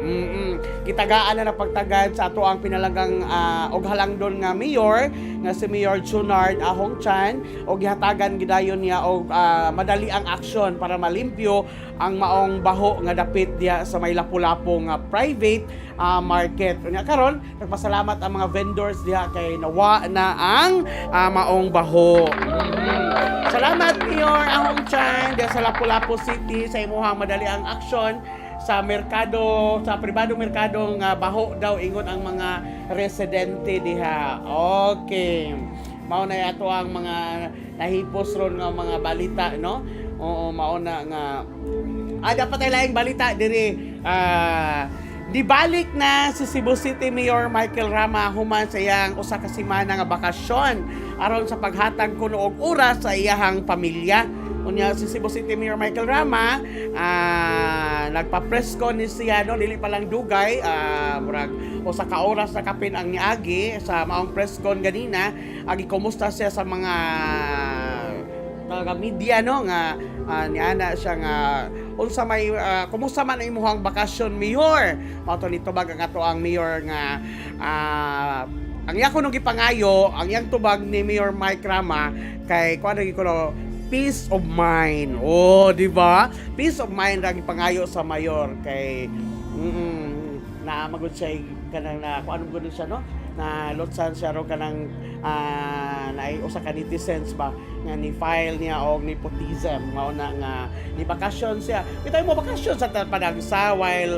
S1: Gitagaan na pagtagad sa ato ang pinalanggang og halangdon nga mayor nga si Mayor Junard Ahong Chan og gihatagan gidayon niya og madali ang aksyon para malimpyo ang maong baho nga dapit diya sa may Lapu-Lapu nga private market. Unya karon nagpasalamat ang mga vendors diha kay nawa na ang maong baho. Salamat, Mayor Ahong Chan diha sa Lapu-Lapu City sa imuhang madali ang aksyon sa merkado, sa pribadong merkado nga baho daw ingon ang mga residente diha. Okay. Mao na ato ang mga nahipos ron nga mga balita, no? Oo, mao na nga dapat ay laing balita diri. Dibalik na si Cebu City Mayor Michael Rama human sa iyang usa ka semana nga bakasyon aron sa paghatag kuno og oras sa iyahang pamilya. Unya si Cebu City Mayor Michael Rama nagpa-press con ni siya no, dili pa lang dugay, murag usa ka oras na kapin ang niagi sa maong press con ganina. Agi kumusta siya sa mga taga media no nga niana siya nga unsa may kumusta man ang imuhang bakasyon, mayor. Mao to nitubag ang ato ang mayor nga ang iya kuno gipangayo, ang iyang tubag ni Mayor Mike Rama kay kuan lagi kuno, peace of mind. Oh, di ba? Peace of mind ra gipangayo sa mayor kay na magud siya kanang na kuan gud siya no, na lotsan siya ro kanang naay usa ka netizens ba nga ni file niya og nepotism. Mao na nga ni bakasyon siya. Bitay mo bakasyon sa panagsa while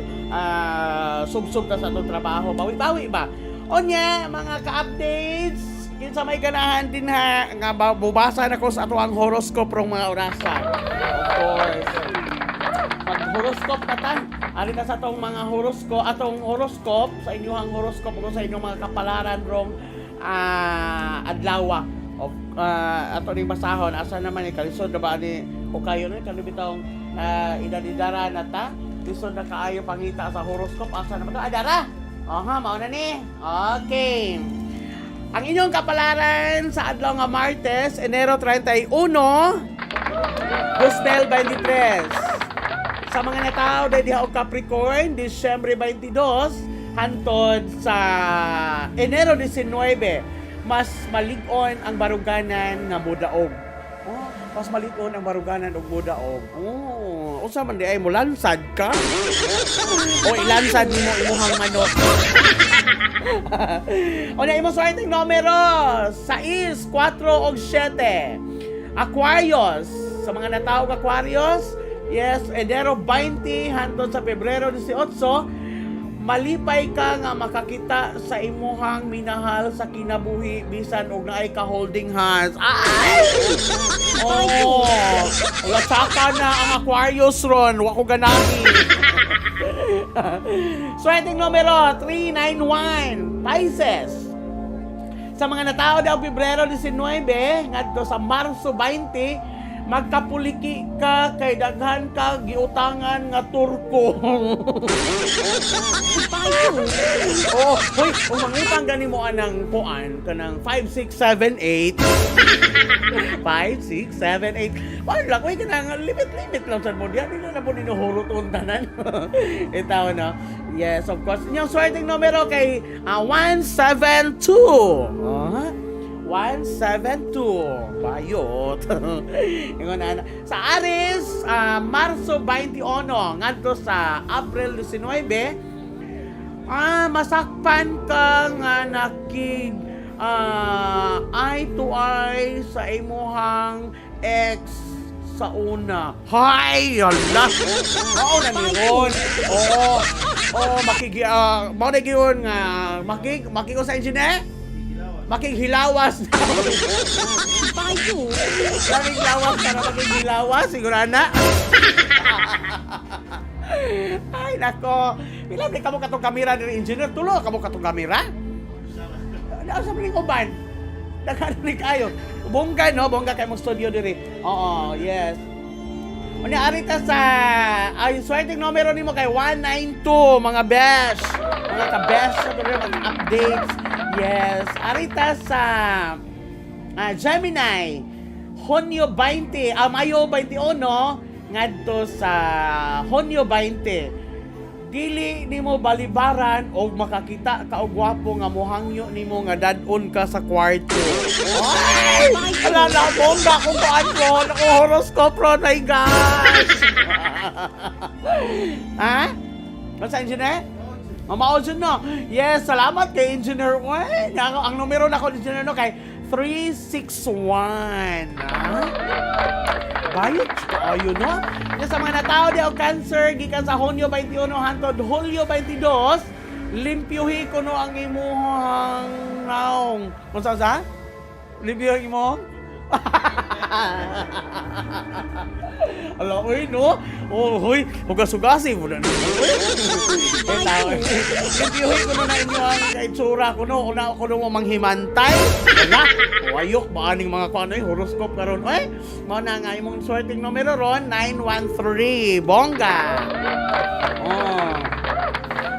S1: sub-sub ta sa atong trabaho, bawi-bawi ba. Onya mga ka-updates, kinsa may ganahan din ha nga bubasa na ko sa ato ang horoscope rong mga orasa. Of course, mag-horoscope na ta. Ari ta sa atong mga horoscope, atong horoscope, sa inyong horoscope o sa inyong mga kapalaran rong adlaw. Of, ato ning basahon, asa naman ni kalisod na ba ni o kayo na kanu bitong na idadidara na ta. Lisod na kaayo pangita sa horoscope, asa naman to? Adara. Aha, mao na ni. Okay. Ang inyong kapalaran sa adlaw nga Martes, Enero 31, 2023. Sa mga natao dahil diha og Capricorn, Disyembre 22 hantod sa Enero 19, mas malig-on ang baruganan nga mudaog. Oh, mas malig-on ang baruganan og mudaog. Oh, unsa man di ay molansad ka? O ilansad nimo imuhang manok. O na imong swerteng numero 6, 4 og 7. Aquarius, sa mga natawag Aquarius, yes, Enero 20 hantod sa Pebrero 18, malipay ka nga makakita sa imuhang minahal sa kinabuhi bisan og naay ka holding hands. Ay! Oh, wala tsaka na ang Aquarius ron, wa ko ganahi. Swerteng numero 391, Pisces. Sa mga natao daw Pebrero 19 ngadto sa Marso 20, Magkapuliki ka kay daghan ka giutangan nga Turko.
S2: Bayo.
S1: Oo, hoy, kung mangutang gani mo anang kuan kanang 5 6 7 8. 5 6 7 8. Wala lang, uy, kanang limit-limit lang sad mo diyan. Dili na po dinuhurot tanan. Itaw no. Yes, of course. Inyong swerteng numero kay 172. Ah, 172. Bayot. Ingon na. Sa Aries, Marso 21 ngadto sa Abril 19, masakpan ka nga nakig eye to eye sa imuhang ex sa una. Hay, ala. Mao na ni ron. Oo. Oo, makigi mao na gyud nga makig makig sa engineer? Makighilawas.
S2: Bayo.
S1: Makighilawas para makighilawas siguro na. Ay nako. Pila di kamo katong kamera diri, engineer? Tulo kamo katong kamera? Naa sa maling uban. Daghan ni kayo. Bongga no, bongga kay mong studio diri. Oo, yes. Unya ari ta sa ay swerteng numero nimo kay 192, mga besh. Mga ka-besh sa diri mga updates. Yes, ari ta sa Gemini. Hunyo 20, Mayo 21 ngadto sa Hunyo 20. Dili nimo balibaran og makakita ka og gwapo nga mohangyo nimo nga dad-on ka sa kwarto. Ay! Ala na, bongga kung kuan ron. Ako horoscope ron, my gosh! Ha? Basta, engineer? Mama Ojo, no? Yes, salamat kay Engineer Wen. Ang numero na ko, Engineer, no, kay 361. Ha? Bayot kaayo, no? Yung sa mga natao di og cancer gikan sa Hunyo 21 hantod Hulyo 22, limpyuhi kuno ang imuhang naong. Unsa sa? Limpyuhi imong? Ala, uy, no? Oh, huy, hugas-hugasi mo na. Uy, tao. Limpyuhi kuno na inyo ang itsura kuno. Una kuno mo manghimantay. Wala, wayok ba aning mga kuano, eh, horoscope karon. Uy, mao na nga imong swerteng numero ron, 913. Bongga. Oh.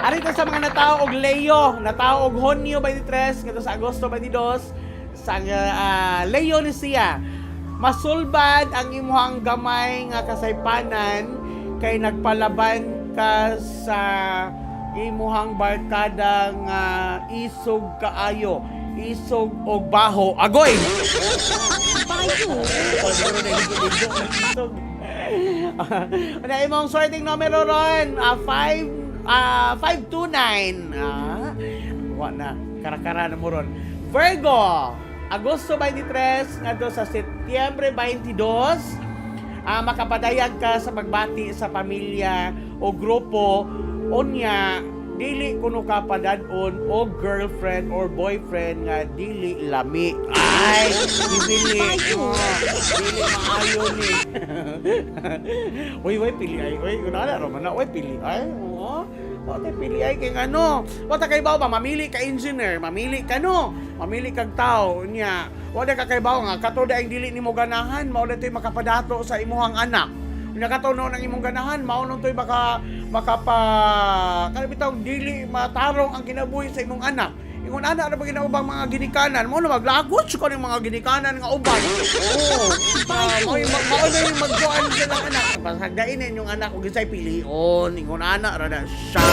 S1: Arito sa mga natao og Leo, natao og Hunyo 23 ngadto sa Agosto 22 sa Leo ni siya. Masulbad ang imuhang gamay nga kasaypanan kay nagpalaban ka sa imuhang barkada nga isog kaayo, isog og baho. Agoy!
S2: Bayo.
S1: Ano imong swerteng numero ron? 5 529. Wa na karakara na mo ron. Virgo, Agosto 23 ngadto sa Setyembre 22, makapadayag ka sa pagbati sa pamilya o grupo, unya dili kuno ka padad-on o girlfriend or boyfriend nga dili lami. Ay, dili. Oh, dili maayo ni. Uy, uy, pili ay. Uy, kunala ro man na. Uy, pili ay. Oo. Wa tay pili ay kay ngano. Wa ta kay ba mamili ka, engineer, mamili ka no. Mamili kag tao niya. Wa ka kay nga kato ang dili nimo ganahan, mao na to'y makapadato sa imuhang anak. Unya kato no nang imong ganahan, mao nang to'y maka makapa kana bitaw dili matarong ang kinabuhi sa imong anak. Ingon ana ra ba ginaubang mga ginikanan mo na maglagot ko ning mga ginikanan nga uban. Oo. Mao mao na yung magkuan sa lang anak. Pasagdain yung anak og isay pilion. Ingon ana ra na siya.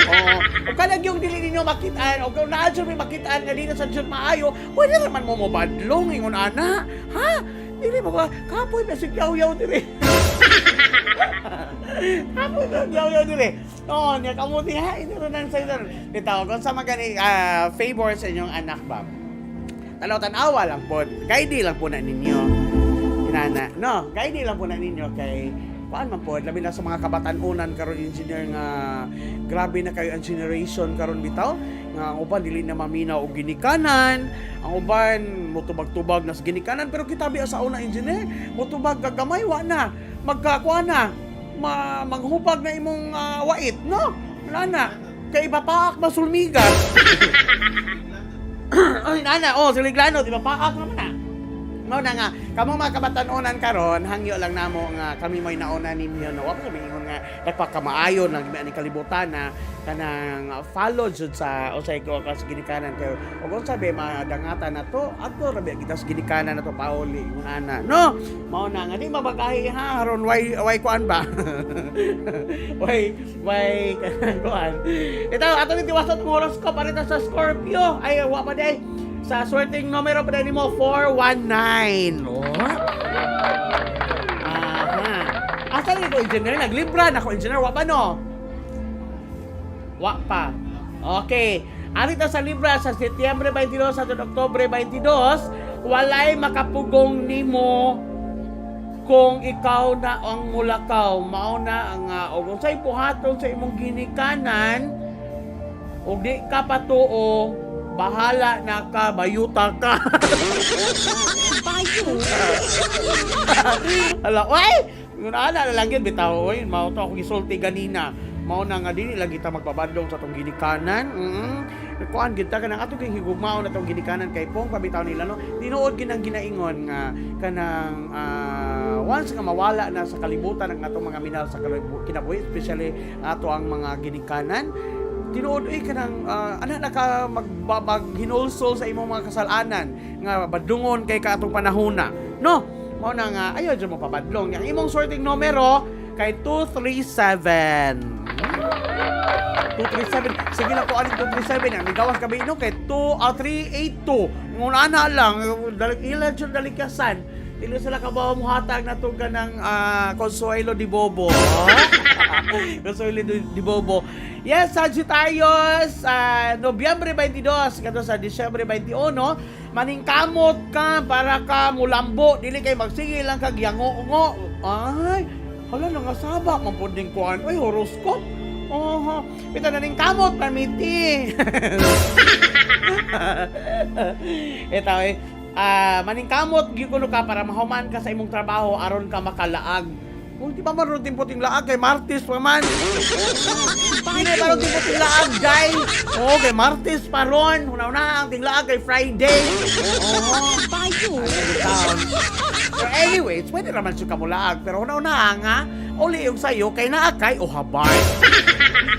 S1: Oo. Ug kanang yung dili ninyo makitaan og kung naa jud may makitaan nga di na sa jud maayo, pwede naman mo mobadlong ingon ana. Ha? Dili mo ba kapoy na si yaw-yaw diri. Kapoy na yaw-yaw diri. Oo, niya kamuti ha, ini ro nang sa bitaw kung sa magani favor sa inyong anak ba. Tanaw tan-awa lang po. Guide lang po na ninyo. Inana. No, guide lang po na ninyo kay kuan man po, labi na sa mga kabatan-unan karon, engineer, nga grabe na kayo ang generation karon bitaw nga ang uban dili na maminaw og ginikanan, ang uban motubag-tubag na sa ginikanan, pero kita biya sa una, engineer, motubag gagamay wa na magkakuan na ma manghupag na imong wait no, wala na kay ipapaak masulmigan. Ay, nana, oh, siliglano, di ba? Paak naman na. Mao na nga, kamo mga kabatan-onan karon, hangyo lang namo nga kami mo'y nauna ninyo, no. Wa pa kami ingon nga nagpakamaayo nang ani kalibutan na kanang follow jud sa unsay ko ka sa ginikanan kay ug unsa be madangatan na to adto ra ba kita sa ginikanan na to pauli ingon ana, no? Mao na nga di mabagahi ha haron way kuan ba, way kanang kuan. Ito ato ni tiwason ang horoscope arita sa Scorpio. Ay, wa pa day sa swerteng numero pa day nimo, 419. Oh. Aha. Asa ni ko, engineer? Naglibra na ko, engineer. Wa pa, no? Wa pa. Okay. Arita sa Libra sa Setyembre 22 sa Oktubre 22, walay makapugong nimo kung ikaw na ang mulakaw. Mao na ang og unsay buhaton sa imong ginikanan ug di ka patuo, bahala na ka, bayuta ka.
S2: Bayo.
S1: Ala, oy! Yun ana na lang yun, bitaw, oy. Mao to ako gisulti ganina. Mao na nga dili lang kita magbabadlong sa atong ginikanan. Kuan gid ta kanang atong gihigugmaon atong ginikanan kay pong pabitaw nila, no. Tinuod ginang ginaingon nga kanang once nga mawala na sa kalibutan ang atong mga minahal sa kinabuhi, especially ato ang mga ginikanan, tinuod ay kanang ana na ka magbabag hinulsol sa imong mga kasalanan nga badlungon kay ka atong panahona, no? Mao na nga ayaw jud mo pabadlong. Ang imong sorting numero kay 237. 237. Sige lang ko aning 237 ang migawas gabi no kay 2 382. Ngun ana lang dalik ilan jud dalikasan. Dili sila kabaw mo hatag na to ng Consuelo di Bobo. Consuelo di Bobo. Yes, Sagittarius, Nobyembre 22 kadto sa Disyembre 21, maningkamot ka para ka mulambo, dili kay magsige lang kag yango-ngo. Ay, hala, nangasaba man pud ning kuan. Ay, horoscope. Oho, bitaw naningkamot pamiti. Ito eh, maningkamot gyud kuno ka para mahuman ka sa imong trabaho aron ka makalaag. Kung di ba maroon din puting laag kay Martes pa man. Hindi maroon din puting laag, jay. Oo, kay Martes pa ron. Una-una ang tinglaag kay Friday. Oo.
S2: Bayo.
S1: Taon. Pero anyways, pwede naman siya kamulaag. Pero una-una nga, uli yung sayo kay naa kay uhabay.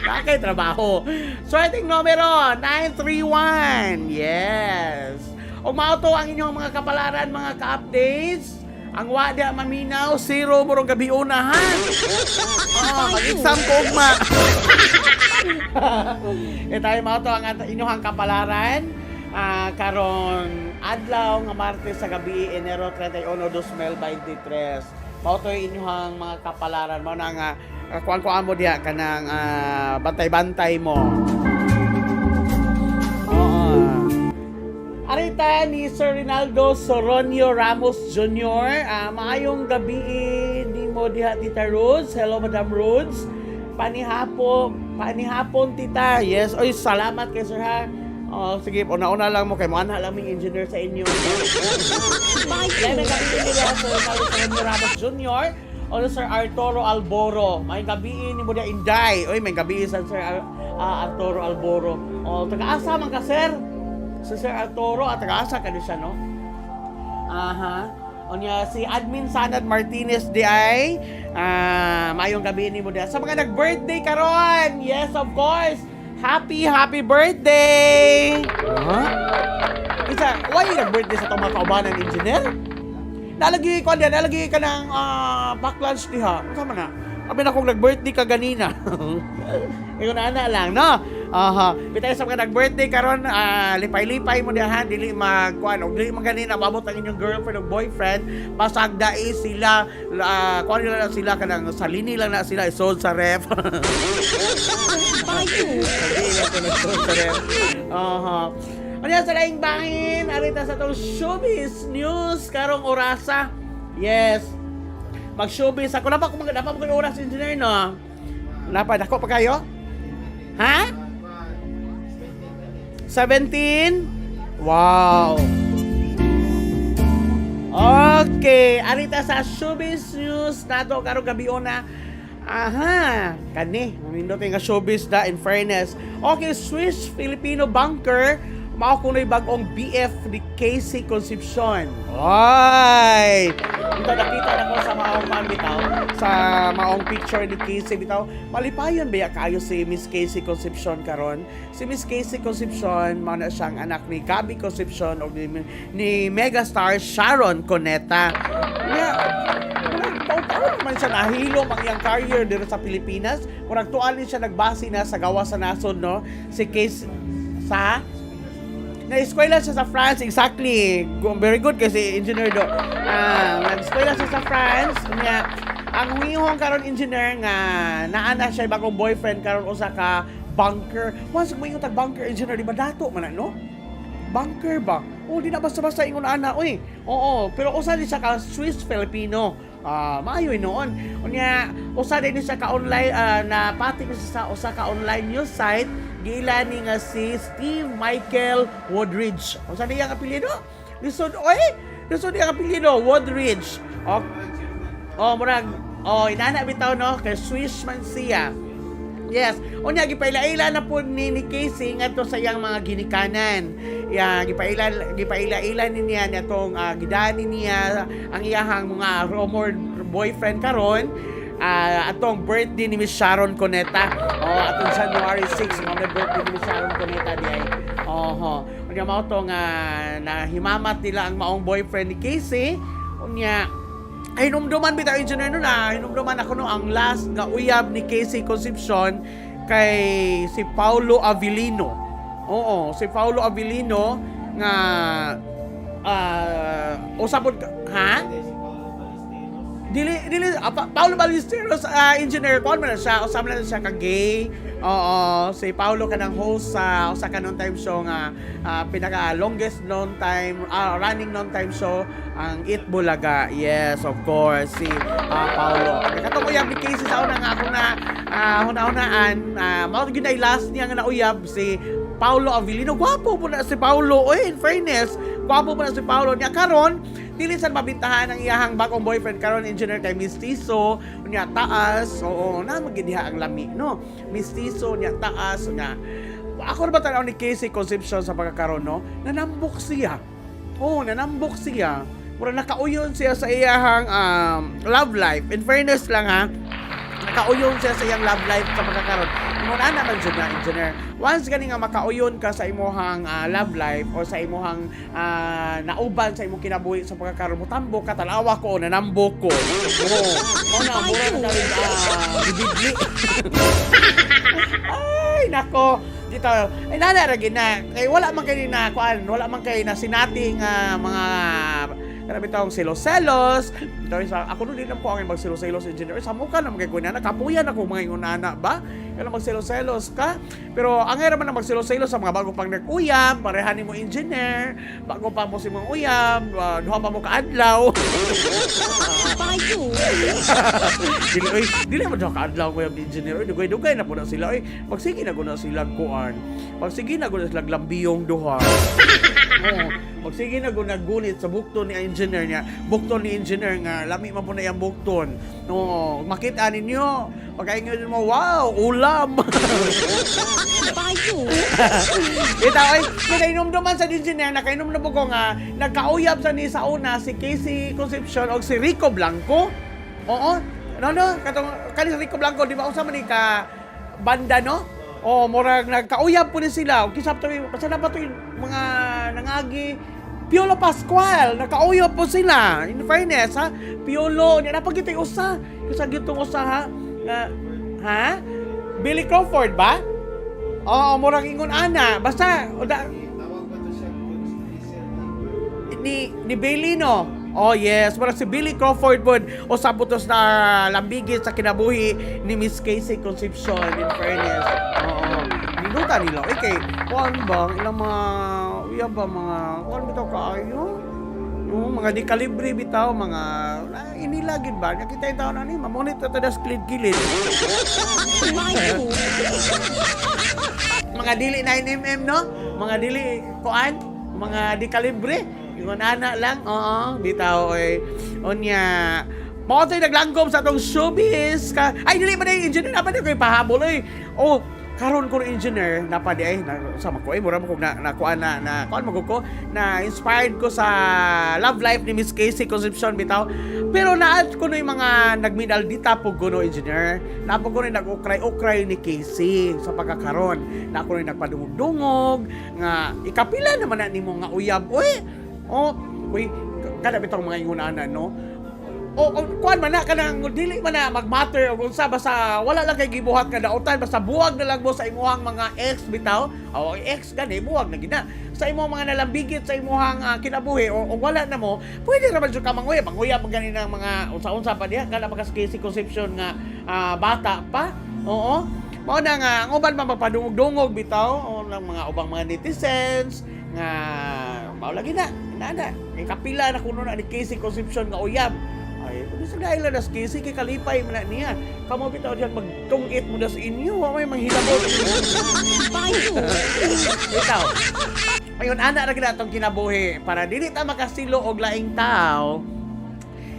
S1: Naa kay trabaho. Swerteng numero, 931. Yes. O mao to ang inyong mga kapalaran, mga ka-updates. Ang wada maminaw, zero murong gabi una, ha. Oh, mag-exam ko ugma. E tayo mao to ang inyong kapalaran. Karon adlaw nga Martes sa gabi, Enero 31, 2023. Mao to yung inyong mga kapalaran. Mao na nga kuan-kuan mo diha kanang bantay-bantay mo. Oo. Arita ni Sir Rinaldo Soronio Ramos Jr. Maayong gabi nimo diha, Tita Rhodes. Hello, Madam Rhodes. Panihapon, Tita. Yes, oy, salamat kay sir ha. Oh, sige, una-una lang mo kay mo lang ming engineer sa inyo. Yan ang gabi nila Sir Rinaldo Soronio Ramos Jr. O Sir Arturo Alboro. May gabi ni mo diha, Inday. Oy, may gabi sa Sir Arturo Alboro. Oh, taga-asa man ka, sir? Si Sir Arturo at taga-asa ka siya, no? Aha. Unya si Admin Sanad Martinez di ay maayong gabi ni mo diha. Sa mga nag-birthday karon. Yes, of course. Happy happy birthday. Huh? Isa, why nag-birthday sa itong mga kaubanan, engineer? Nalagi ko diyan, nalagi ka ng backlash diha. Unsa man na? Abi na kung nag-birthday ka ganina. Ikaw na ana lang, no? Aha. Bitay sa mga nag-birthday karon, lipay-lipay mo diha, dili magkuan og dili man ganina maabot ang inyong girlfriend o boyfriend, pasagdai sila, kuan nila na sila kanang salini lang na sila isod sa ref.
S2: Bayo.
S1: Sabi lang ko nagsuot sa ref. Aha. Ano yan sa laing bangin? Arita sa itong showbiz news karong orasa. Yes. Mag-showbiz ako. Napa ko napa ko oras, engineer, no? Napa dako pa kayo? Ha? 17? Wow. Okay, arita sa showbiz news nato karong gabi una. Aha, kani, nindot nga showbiz da, in fairness. Okay, Swiss Filipino banker. Mao kuno'y bagong BF ni KC Concepcion. Ay! Ito nakita na ko sa maong kuan bitaw, sa maong picture ni KC bitaw. Malipayon ba kaayo si Miss KC Concepcion karon? Si Miss KC Concepcion mao na siyang anak ni Gabby Concepcion o ni megastar Sharon Cuneta. Nya, murag taon-taon naman siya nahilom ang iyang career dito sa Pilipinas. Murag tuan ni siya nagbase na sa gawa sa nasod, no? Si KC sa na-eskwela siya sa France, exactly. Very good kasi engineer do. Ah, nag-eskwela siya sa France. Nya, ang hungihong karon, engineer, nga naa na siya bagong boyfriend karon, usa ka banker. Once mo tag banker, engineer, di ba dato man na, no? Banker ba? Oh, di na basta-basta ingon ana, oy. Oo, pero usa din siya ka Swiss Filipino. Ah, maayo noon. Unya, usa din siya ka online na pati siya sa usa ka online news site, giila ni nga si Steve Michael Woodridge. Usa niya ang apelyido? Lisod, oy. Lisod niya ang apelyido, Woodridge. Oh, oh murag oh, inana bitaw, no, kay Swiss man siya. Yes. Unya gipaila-ila na po ni Casey ngadto sa iyang mga ginikanan. Ya, gipaila-ila ni niya atong gidani niya ang iyahang mga rumored boyfriend karon, atong birthday ni Miss Sharon Cuneta. Oh, atong January 6 mao na birthday ni Miss Sharon Cuneta di ay. Oho. Unya mao to nga nahimamat nila ang maong boyfriend ni Casey. Unya ay hinumduman bitaw, engineer, no, na hinumduman ako, no, ang last nga uyab ni KC Concepcion kay si Paulo Avelino. Oo, si Paulo Avelino nga usa pod ha? Dili dili Paulo Ballesteros, engineer, kuan man na siya, usa man na siya ka gay. Oo, si Paulo kanang host sa usa ka noon time show nga pinaka longest noon time running noon time show, ang Eat Bulaga. Yes, of course, si Paulo. Katong uyab ni KC sa una nga ako na huna-hunaan, mao gyud ay last niya nga nauyab si Paulo Avelino. Gwapo po na si Paulo. Oy, in fairness, gwapo po na si Paulo. Niya karon, dili sad mabintahan ang iyahang bagong boyfriend karon, engineer, kay mistiso, unya taas. Oo, na magidiha ang lami, no? Mistiso nya taas nya. Ako na ba tanaw ni KC Concepcion sa pagkakaroon, no? Nanambok siya. Oo, nanambok siya. Mura nakauyon siya sa iyahang love life. In fairness lang ha, nakauyon siya sa iyang love life sa pagkakaroon. Ingon ana man jud na, engineer. Once gani nga makauyon ka sa imuhang love life o sa imuhang nauban sa imong kinabuhi sa pagkakaroon, mo tambok ka, tanawa ko, nanambok ko. Oo. Mao na mura na gibidli. Ay, nako. Dito, ay nana ra gid na. Kay wala man kay na kuan, wala man kay na sinati nga mga kana bitawng selos-selos. Bitaw sa ako no, di na po ang magselos-selos, engineer. Sa mukha na kay kunya kapuyan ako mga ingon-ana ba? Kana magselos-selos ka. Pero ang era man na magselos-selos sa mga bago pang nag-uyab, parehan nimo, engineer, bago pa mo si mga uyab, duha pa mo kaadlaw.
S2: Payo.
S1: Dili oy, dili mo duha kaadlaw ko yung engineer. Oy, dugay-dugay na po na sila oy. Magsige na ko na sila kuan. Magsige na ko na sila lambiyong duha. Oo. Magsige na ko naggunit sa bukton ni engineer niya. Bukton ni engineer nga lami man po na iyang bukton. No, makita ninyo. Pagkaingon mo, wow, ulam.
S2: Payo.
S1: Itaw ay nakainomduman sa engineer, nakainom na po ko nga nagkauyab sa ni sa una si KC Concepcion o si Rico Blanco. Oo. No, no, katong kani si Rico Blanco, di ba unsa man ni ka banda, no? Oh, murag nagkauyab po ni sila. Ug kisap to, basta na pa to yung mga nangagi Piolo Pascual, nakauyab po sila. In fairness, ha? Piolo, niya napagita yung usa. Kasi gitong usa ha. Nga, ha? Billy Crawford ba? Oo, murag ingon ana. Basta
S3: Tawag ba to siya Coach Diesel?
S1: Ni Billy, no. Oh yes, murag si Billy Crawford pod usa putos na lambigit sa kinabuhi ni Miss KC Concepcion, in fairness. Oo. Ninuta nila. Eh kay kuan ba ilang mga uya ba, mga kuan bitaw kaayo? No, mga di kalibre bitaw, mga inilagid ba? Nakita yung taon ani, mamunit ta tadas kilid-kilid.
S2: Payo.
S1: Mga dili 9 mm, no? Mga dili kuan, mga di kalibre. Ingon ana lang, oo, bitaw oy. Unya, mao to'y naglangkom sa atong showbiz ka. Ay, dili man ay, engineer, naman ko ipahabol oy. Oh, Karon ko, engineer, napadi ay na, sama ko ay mura mo kog na nakuan na na kuan mo ko na inspired ko sa love life ni Miss KC Concepcion bitaw. Pero naad ko no yung mga nagminaldita po ko no, engineer. Napo ko no nag-ukray-ukray ni KC sa pagkakaron. Na ako no nagpadungog-dungog nga ikapila naman na nimo nga uyab. Uy, oh, uy, kada bitong mga ingunana no. O kuan man na kanang dili man na magmatter og unsa, basta wala lang kay gibuhat nga dautan, basta buwag na lang mo sa imuhang mga ex bitaw. O ex gani, buwag na gina sa imong mga nalambigit sa imuhang kinabuhi o wala na mo, pwede ra man jud ka manguyab, manguyab man gani ng mga unsa-unsa pa diha kada pa si Concepcion nga bata pa. Oo, mao na nga ang uban man magpadungog-dungog bitaw o ng mga ubang mga netizens nga mao lagi na na na kapila na kuno na ni KC Concepcion nga uyab. Ay, pwede sa dahil na Casey, kay kalipay man na niya. Kamo bitaw diyan magtungit mo na sa inyo, wa may manghilabot.
S2: Bayo.
S1: Bitaw. Ayun, ana ra gid atong kinabuhi para dili ta makasilo og laing tao.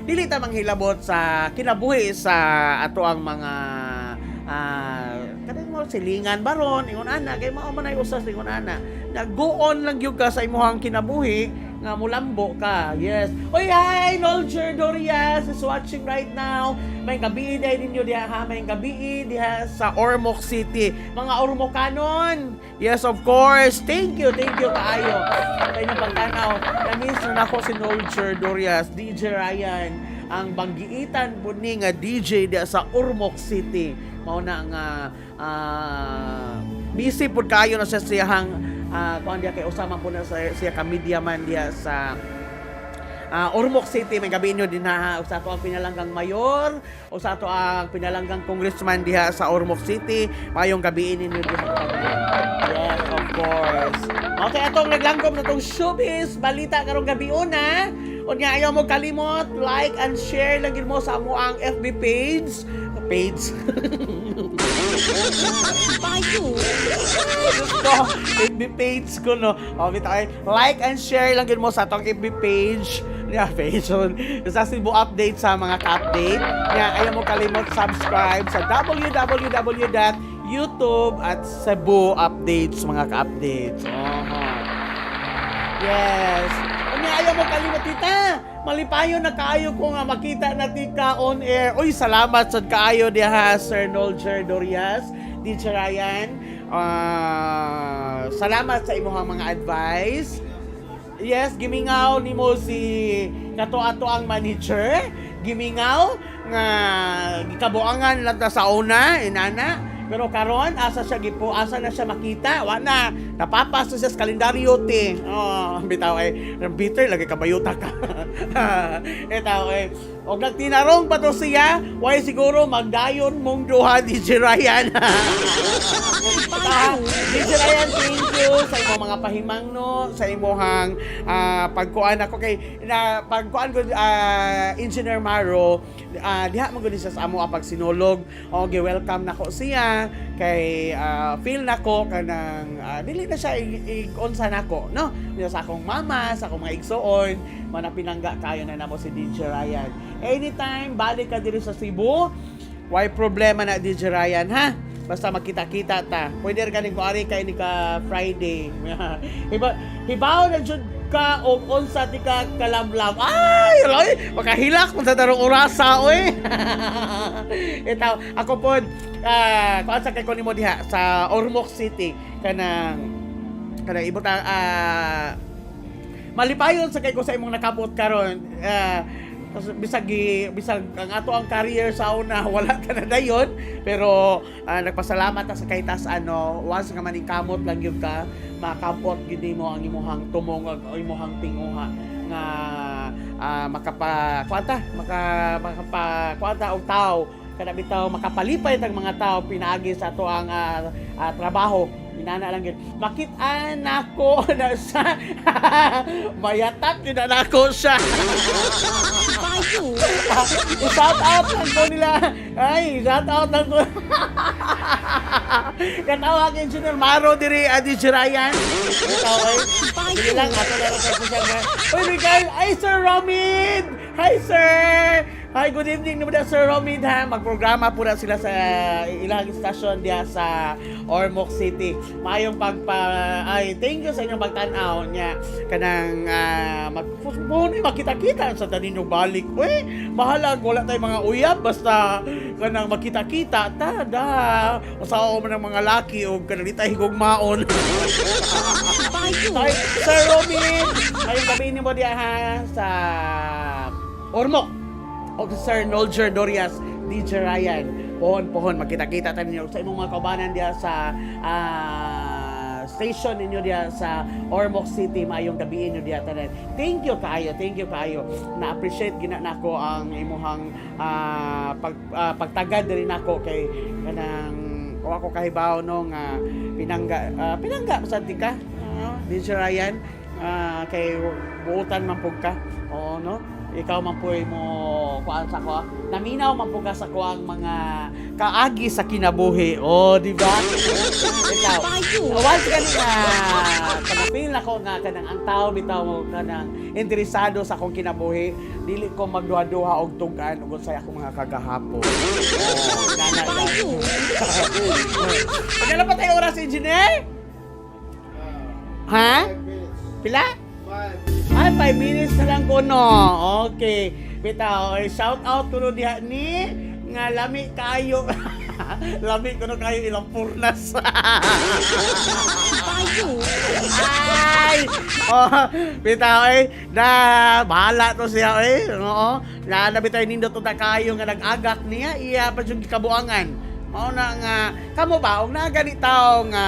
S1: Dili ta manghilabot sa kinabuhi sa ato ang mga kanang mo silingan baron ingon ana kay mao man ay usas ingon ana na go on lang gyud ka sa imong kinabuhi nga mulambo ka. Yes. Oy, hi, Nolger Dorias is watching right now. May gabi dahil ninyo diha ha, may gabi diha sa Ormoc City, mga Ormocanon. Yes, of course. Thank you, thank you kaayo sa inyong pagtanaw. Na-miss na nako si Nolger Dorias, DJ Ryan, ang banggiitan po ni nga DJ diha sa Ormoc City. Mao na nga busy pud kayo na sa siyahang kuan diha kay usama po na sa siya ka media man diha sa Ormoc City. May gabi inyo din ha, sa ato ang pinalanggang mayor o sa ato ang pinalanggang congressman diha sa Ormoc City. Mayong gabi ninyo diha. Yes, of course. Okay, atong naglangkob na tong showbiz balita karong gabi una. Unya ayaw mo kalimot, like and share lang gid mo sa amo ang FB page. Page.
S2: Bayo.
S1: Diyos ko, FB page ko, no. O, bitaw, ay, like and share lang gid mo sa atong FB page. Yeah, page. So, sa Cebu Update sa mga ka-update. Yeah, ayaw mo kalimot subscribe sa www.youtube at Cebu Updates, mga ka-updates. Oh. Yes. Unya ayaw mo kalimot, tita. Malipayon na kaayo ko nga makita na tika on air. Uy, salamat sad kaayo diha, Sir Nolger Dorias, DJ Ryan. Salamat sa imong mga advice. Yes, gimingaw nimo si kato ato ang manager. Gimingaw nga gikabuangan lang ta sa una, inana. Pero karon asa siya gipo, asa na siya makita? Wa na. Napapas na siya sa kalendaryo te. Oh, bitaw ay bitter lagi kabayuta ka. Itaw eh. Og nagtinarong pa to siya, why siguro magdayon mong duha, DJ Ryan.
S2: Bayo.
S1: DJ Ryan, thank you sa imong mga pahimangno, sa imong pagkuan ako kay na pagkuan ko Engineer Maro, diha man gud siya sa amo ang pagsinulog. O gi-welcome nako siya kay feel nako kanang dili na siya i-unsa nako, no? Niya sa akong mama, sa akong mga igsuon, mana pinangga kayo na namo si DJ Ryan. Anytime balik ka diri sa Cebu, why problema na, DJ Ryan, ha? Basta magkita-kita ta. Pwede rin ganing kuari kay ni ka Friday. Hiba, hibaw na jud ka og unsa ti ka kalamlam. Ay, oy, makahilak man sa darong orasa oy. Itaw, ako pod kuan sa kay ko nimo diha sa Ormoc City kanang kanang ibutang malipayon sa kay ko sa imong nakabot karon. Kasi bisag ang ato ang career sa una wala ka na dayon, pero nagpasalamat ta sa kay tas ano once nga maningkamot lang gyud ka, makabot gyud nimo ang imuhang tumong o imuhang tinguha nga makapa kuanta maka makapa kuanta og tao kada bitaw makapalipay tag mga tao pinaagi sa ato ang trabaho. Inana lang yun. Makit-an nako na siya. Mayatak yun na nako siya.
S2: Bayo.
S1: I-shout out lang ko nila. Ay, shout out lang ko. Katawag Engineer Maro diri Adi Ryan. Ikaw ay. Sige lang, ato na lang sa siya. Uy, Miguel! Ay, Sir Romid! Hi, sir! Hi, good evening naman, Sir Romid, ha. Magprograma po na sila sa ilang istasyon diya sa Ormoc City. Maayong pagpa ay, thank you sa inyong pagtan-aw niya kanang mag makita-kita sa tanin balik. Uy, bahala wala tay mga uyab basta kanang makita-kita ta da. Usawa man ang mga laki og kanang di tayo higugmaon.
S2: Bayo.
S1: Ay, Sir Robin! Ngayong gabi ni mo diya ha sa Ormoc. O si Sir Nolger Dorias, DJ Ryan. Pohon, pohon, magkita-kita tayo ninyo sa imong mga kaubanan diya sa station ninyo diya sa Ormoc City. Maayong gabi ninyo diya tanan. Thank you kaayo, thank you kaayo. Na-appreciate gina nako ang imuhang pagtagad diri nako kay kanang wa ko kahibaw no nga pinangga sad di ka, DJ Ryan, kay buutan man pug ka, oo, no, ikaw man puy mo kuan sa ko, naminaw man pug ka sa kuang mga kaagi sa kinabuhi, oh, di ba? Ikaw
S2: Bayo.
S1: once gani nga kanang ako nga kanang ang tao bitaw mo kanang interesado sa akong kinabuhi, dili ko magduha-duha og tug-an ug unsay akong mga kagahapon. Oh, nana.
S2: Bayo.
S1: Pagkala pa tayo oras, engineer? Ha?
S3: 5 minutes.
S1: Pila?
S3: 5.
S1: Ay, 5 minutes na lang ko, no. Okay. Bitaw, eh, shout out kuno diha ni nga lami kayo. Lami kuno kayo ilang purnas.
S2: Bayo.
S1: Ay! Oh, bitaw eh, na bahala to siya eh. Oo. Na bitaw nindot to kayo nga nag-agak niya iya pa jud kabuangan. Mao na nga kamo ba og naa gani tawo nga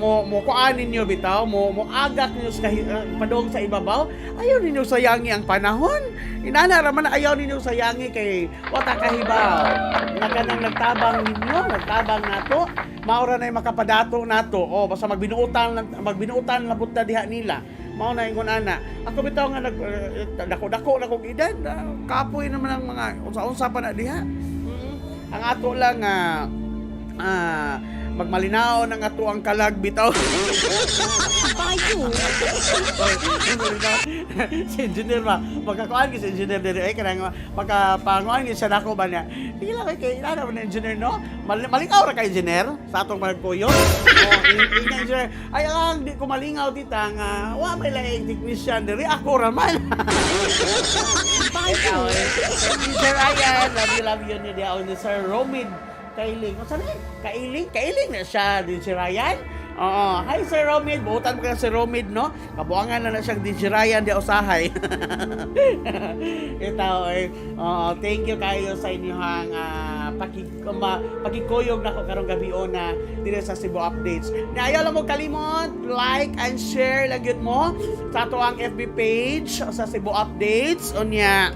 S1: mo mo kuan ninyo bitaw mo mo agak ninyo sa padong sa ibabaw, ayaw ninyo sayangi ang panahon. Inana ra man, ayaw ninyo sayangi kay wata kahibaw nga kanang nagtabang ninyo, nagtabang nato, mao ra nay makapadato nato. Oh, basta magbinuotan lang, magbinuotan lang pud ta diha nila. Mao na ingon ana. Ako bitaw nga nag dako-dako na kog edad, kapoy naman ang mga unsa-unsa pa na diha. Ang ato lang nga magmalinaw ng ato ang kalag bitaw.
S2: Bayo.
S1: Si engineer ba magkakuan si engineer diri ay kanang makapanguan gyud siya nako ba niya. Sige lang kay ina na engineer, no. Malingaw ra ka, engineer, sa atong pagkuyo. Oh, inga engineer ay ang di ko malingaw, tita, nga wa may laing technician diri, ako ra man.
S2: Bayo.
S1: Sir Ryan, love you, love you niyo diha ni Sir Romid Kailing. Unsa na? Kailing? Kailing na siya din si Ryan. Oo. Hi, Sir Romid. Buutan mo kaya si Romid, no? Kabuangan na na siyang din si Ryan di usahay. Ito, eh. Oo, thank you kayo sa inyong pakikuyog nako karong gabi na dito sa Cebu Updates. Na ayaw lang mo kalimot, like and share lang yun mo sa ato ang FB page sa Cebu Updates. Unya,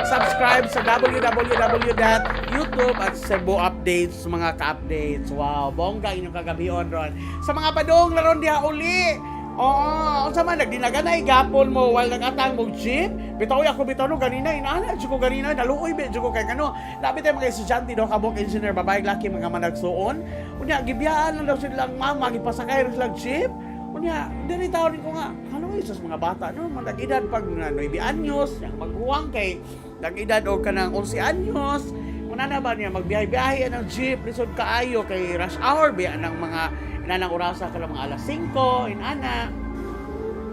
S1: subscribe sa www.youtube at Cebu Updates, mga ka-updates. Wow, bongga inyong kagabion ron. Sa mga padong laron diha uli. Oo, unsa man nagdinaganay gapon mo while nagatang mo jeep. Bitaw ako bitaw no ganina inaana jud ko ganina, naluoy be jud ko kay kano. Labi tayo mga estudyante do kabok engineer, babae, laki, mga managsuon. Unya gibiyaan lang daw silang mama, gipasakay ra silang jeep. Unya, diri tawon ko nga, ano sa mga bata no, mga nag-edad pag na 9 anyos, yang maghuwang kay nag-edad og kanang 11 anyos. Una na ba niya magbiyahe-biyahe ng jeep, lisod kaayo kay rush hour biya ng mga inanang orasa ka mga alas 5 inana.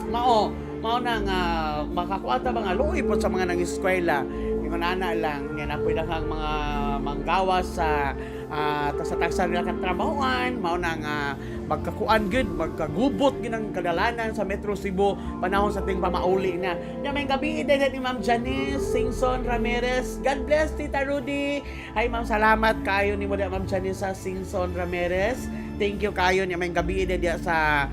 S1: Mao mao na nga makakuha ta mga luoy po sa mga nang-eskwela. Ingon ana lang nga napoy daghang mga manggawa sa sa tagsa nila kang trabahoan, mao na nga magkakuan gud, magkagubot gid ang kadalanan sa Metro Cebu panahon sa ting pamauli na. Nya may gabi din ni Ma'am Janice Singson Ramirez. God bless, Tita Rudy. Ay ma'am, salamat kayo nimo di Ma'am Janice sa Singson Ramirez. Thank you kayo niya may gabi din diya sa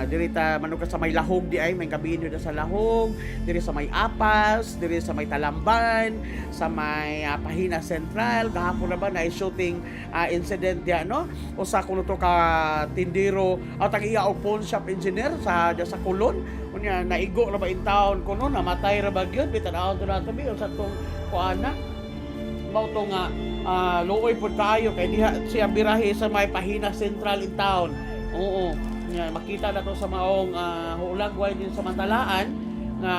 S1: diri ta manuka sa may Lahog di ay may gabi niyo sa Lahog, diri sa may Apas, diri sa may Talamban, sa may Pahina Central. Gahapon na ba na shooting incident diya, no? Usa kuno to ka tindero aw tag iya og pawn shop engineer sa diya sa Kulon. Unya naigo ra ba in town kuno, namatay ra ba gyud, bitan to na to bi usa tong kuana mao to nga luoy pud kayo kay diha siya birahe sa may Pahina Central in town. Oo. Nga makita na to sa maong hulagway din sa Mantalaan nga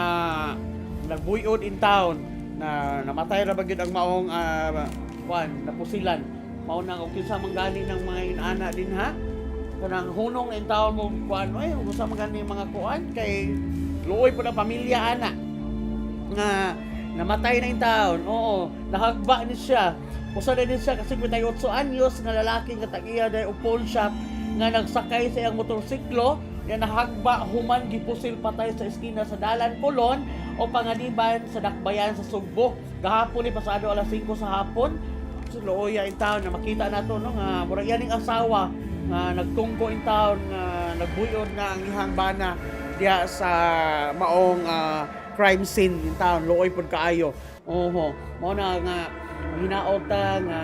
S1: Nagbuyod in town na namatay ra ba gyud ang maong kuan, napusilan. Mao na og kinsa man gani ng mga inana din ha, kanang hunong in town mo kuan, ay, usa man gani mga kuan kay luoy po ang pamilya ana nga namatay na in town. Oo, nahagba ni siya. Usa na din siya kasi 58 anyos nga lalaki nga tag-iya dahil og pawn shop nga nagsakay sa iyang motorsiklo nga nahagba human gipusil patay sa eskina sa Dalan Colon o Panganiban sa Dakbayan sa Sugbo. Gahapon ni pasado alas 5 sa hapon. So luoya in town na makita nato, no, nga murag yaning asawa nga nagtungko in town nga nagbuyod na ang ihang bana diya sa maong crime scene in town. Luoy pud kaayo. Oho, mao na nga hinaot ta nga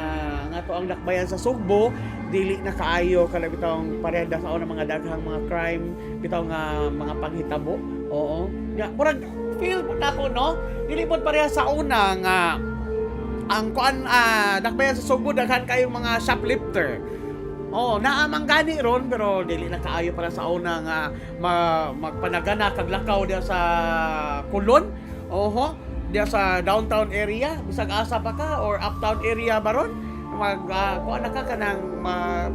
S1: nga to ang Dakbayan sa Sugbo dili na kaayo kanang bitawng parehas sa una, mga daghang mga crime bitaw nga mga panghitabo. Oo ya, murag feel pud nako, no, dili pud pareha sa una nga ang kuan, Dakbayan sa Sugbo daghan kayong mga shoplifter. Oo, naa man gani ron pero dili na kaayo para sa una nga magpanagana kag lakaw diya sa Colon. Oho, diya sa downtown area, bisag asa pa ka or uptown area ba ron? Mag kuan na ka kanang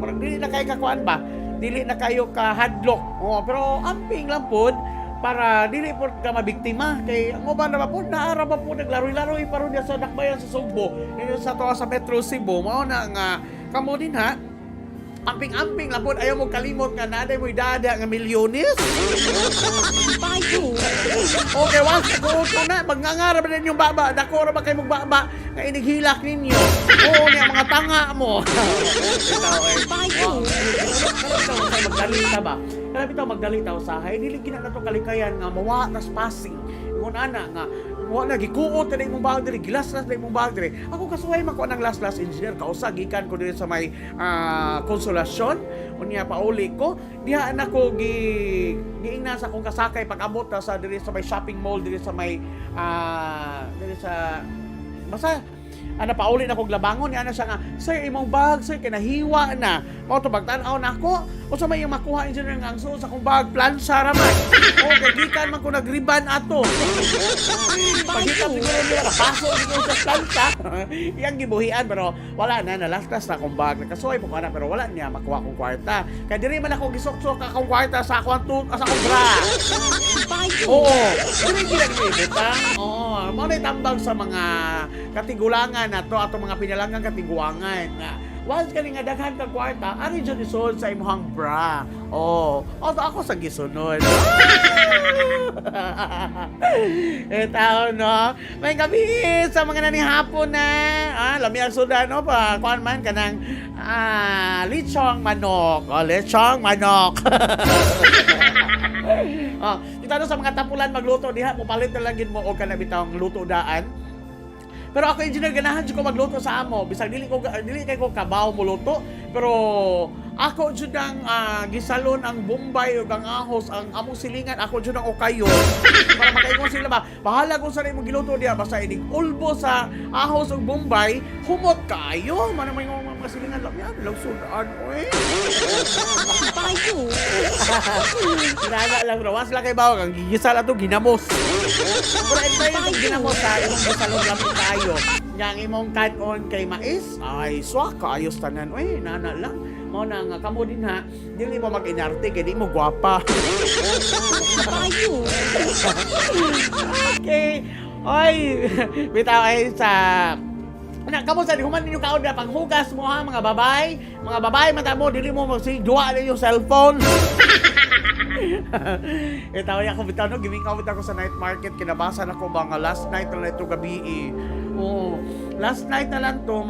S1: murag dili na kayo ka kuan ba? Dili na kayo ka hadlok. Oo, pero amping lang pod para dili pod ka mabiktima kay ang uban na ba pod naara ba pod naglaroy-laroy pa ron diya sa Dakbayan sa Sugbo, dito sa to sa Metro Cebu. Mao na nga kamo din ha, amping-amping lang pod, ayaw mo kalimot nga naa mo'y dada nga milyones.
S2: Bayo.
S1: Okay, once nag-uuto na, magngangara ba din yung baba? Dako ra ba kayo magbaba nga inighilak ninyo? Oo niya, mga tanga mo. Ikaw, eh.
S2: Bayo.
S1: Kanang magdali ta ba? Kanang bitaw magdali ta usahay, dili gina nato kalikayan nga mawa tas passing. Ingon ana nga wa na gikuot na imong bag diri, gilaslas na imong bag diri. Ako kasuhay man ko ang last engineer, kausa gikan ko diri sa may Konsolasyon. Unya pauli ko, diha na ko giingnan sa akong kasakay pag abot na sa diri sa may shopping mall diri sa may diri sa basta ana pauli na kog Labangon ni ana siya nga, "Sir, imong bag, sir, kay nahiwa na." Mao to pagtan-aw nako, unsa may iyang makuha, engineer, nga ang suod sa akong bag plansa ra man. O kay gikan man ko nagriban ato. Pagita siguro nila kapaso siguro sa plansa. Iyang gibuhian pero wala na, nalastas na akong bag. Nakasuway po ko na pero wala niya makuha akong kwarta. Kay diri man ako gisuksok akong kwarta sa akong tut sa akong bra.
S2: Bayo.
S1: Oo. Dili gid ang ibutang. Oo, mao na tambag sa mga katigulangan nato, atong mga pinalanggang katiguangan nga once kani nga daghan kag kwarta, ari jud isulod sa imong bra. Oo. Although ako sa gisunod. Eh, tao, no? May gabi sa mga nanihapon na. Lami ang sudan, no? Pa, kuan man, kanang lechong manok. Oh, lechong manok. Oh, kita no sa mga tapulan magluto diha, mo palit na lang gid mo og kana bitawng luto daan. Pero ako, engineer, ganahan jud ko magluto sa amo. Bisag dili kay ko kabaw mo luto, pero ako jud ang gisalon ang bombay ug ang ahos, ang among silingan ako jud ang ukayon. Para makaingon sila ba, bahala kung sa imong giluto diha basta inig ulbo sa ahos ug bombay, humot kaayo. Man may mga silingan lang yan, lang sudan oy.
S2: Bayo.
S1: Inana lang bro, once lang kay bawang ang gigisa lang to ginamos. Pero in fairness, ang ginamos sa imong gisalon lang tayo. Yang imong cut-on kay mais, ay swak kaayos tanan. Uy, nana lang. Mao na nga kamo din ha, dili mo mag-inarte kay di mo gwapa.
S2: Bayo.
S1: Okay. Oy, bitaw ay sa na kamo sa human ninyo kaon na panghugas mo ha, mga babay. Mga babay mata mo dili mo magsi duwa ninyo cellphone. Itaw ako bitaw no, gimingaw bitaw ko sa night market, kinabasa na ko ba nga last night na lang ito gabi eh. Oo. Last night na lang to.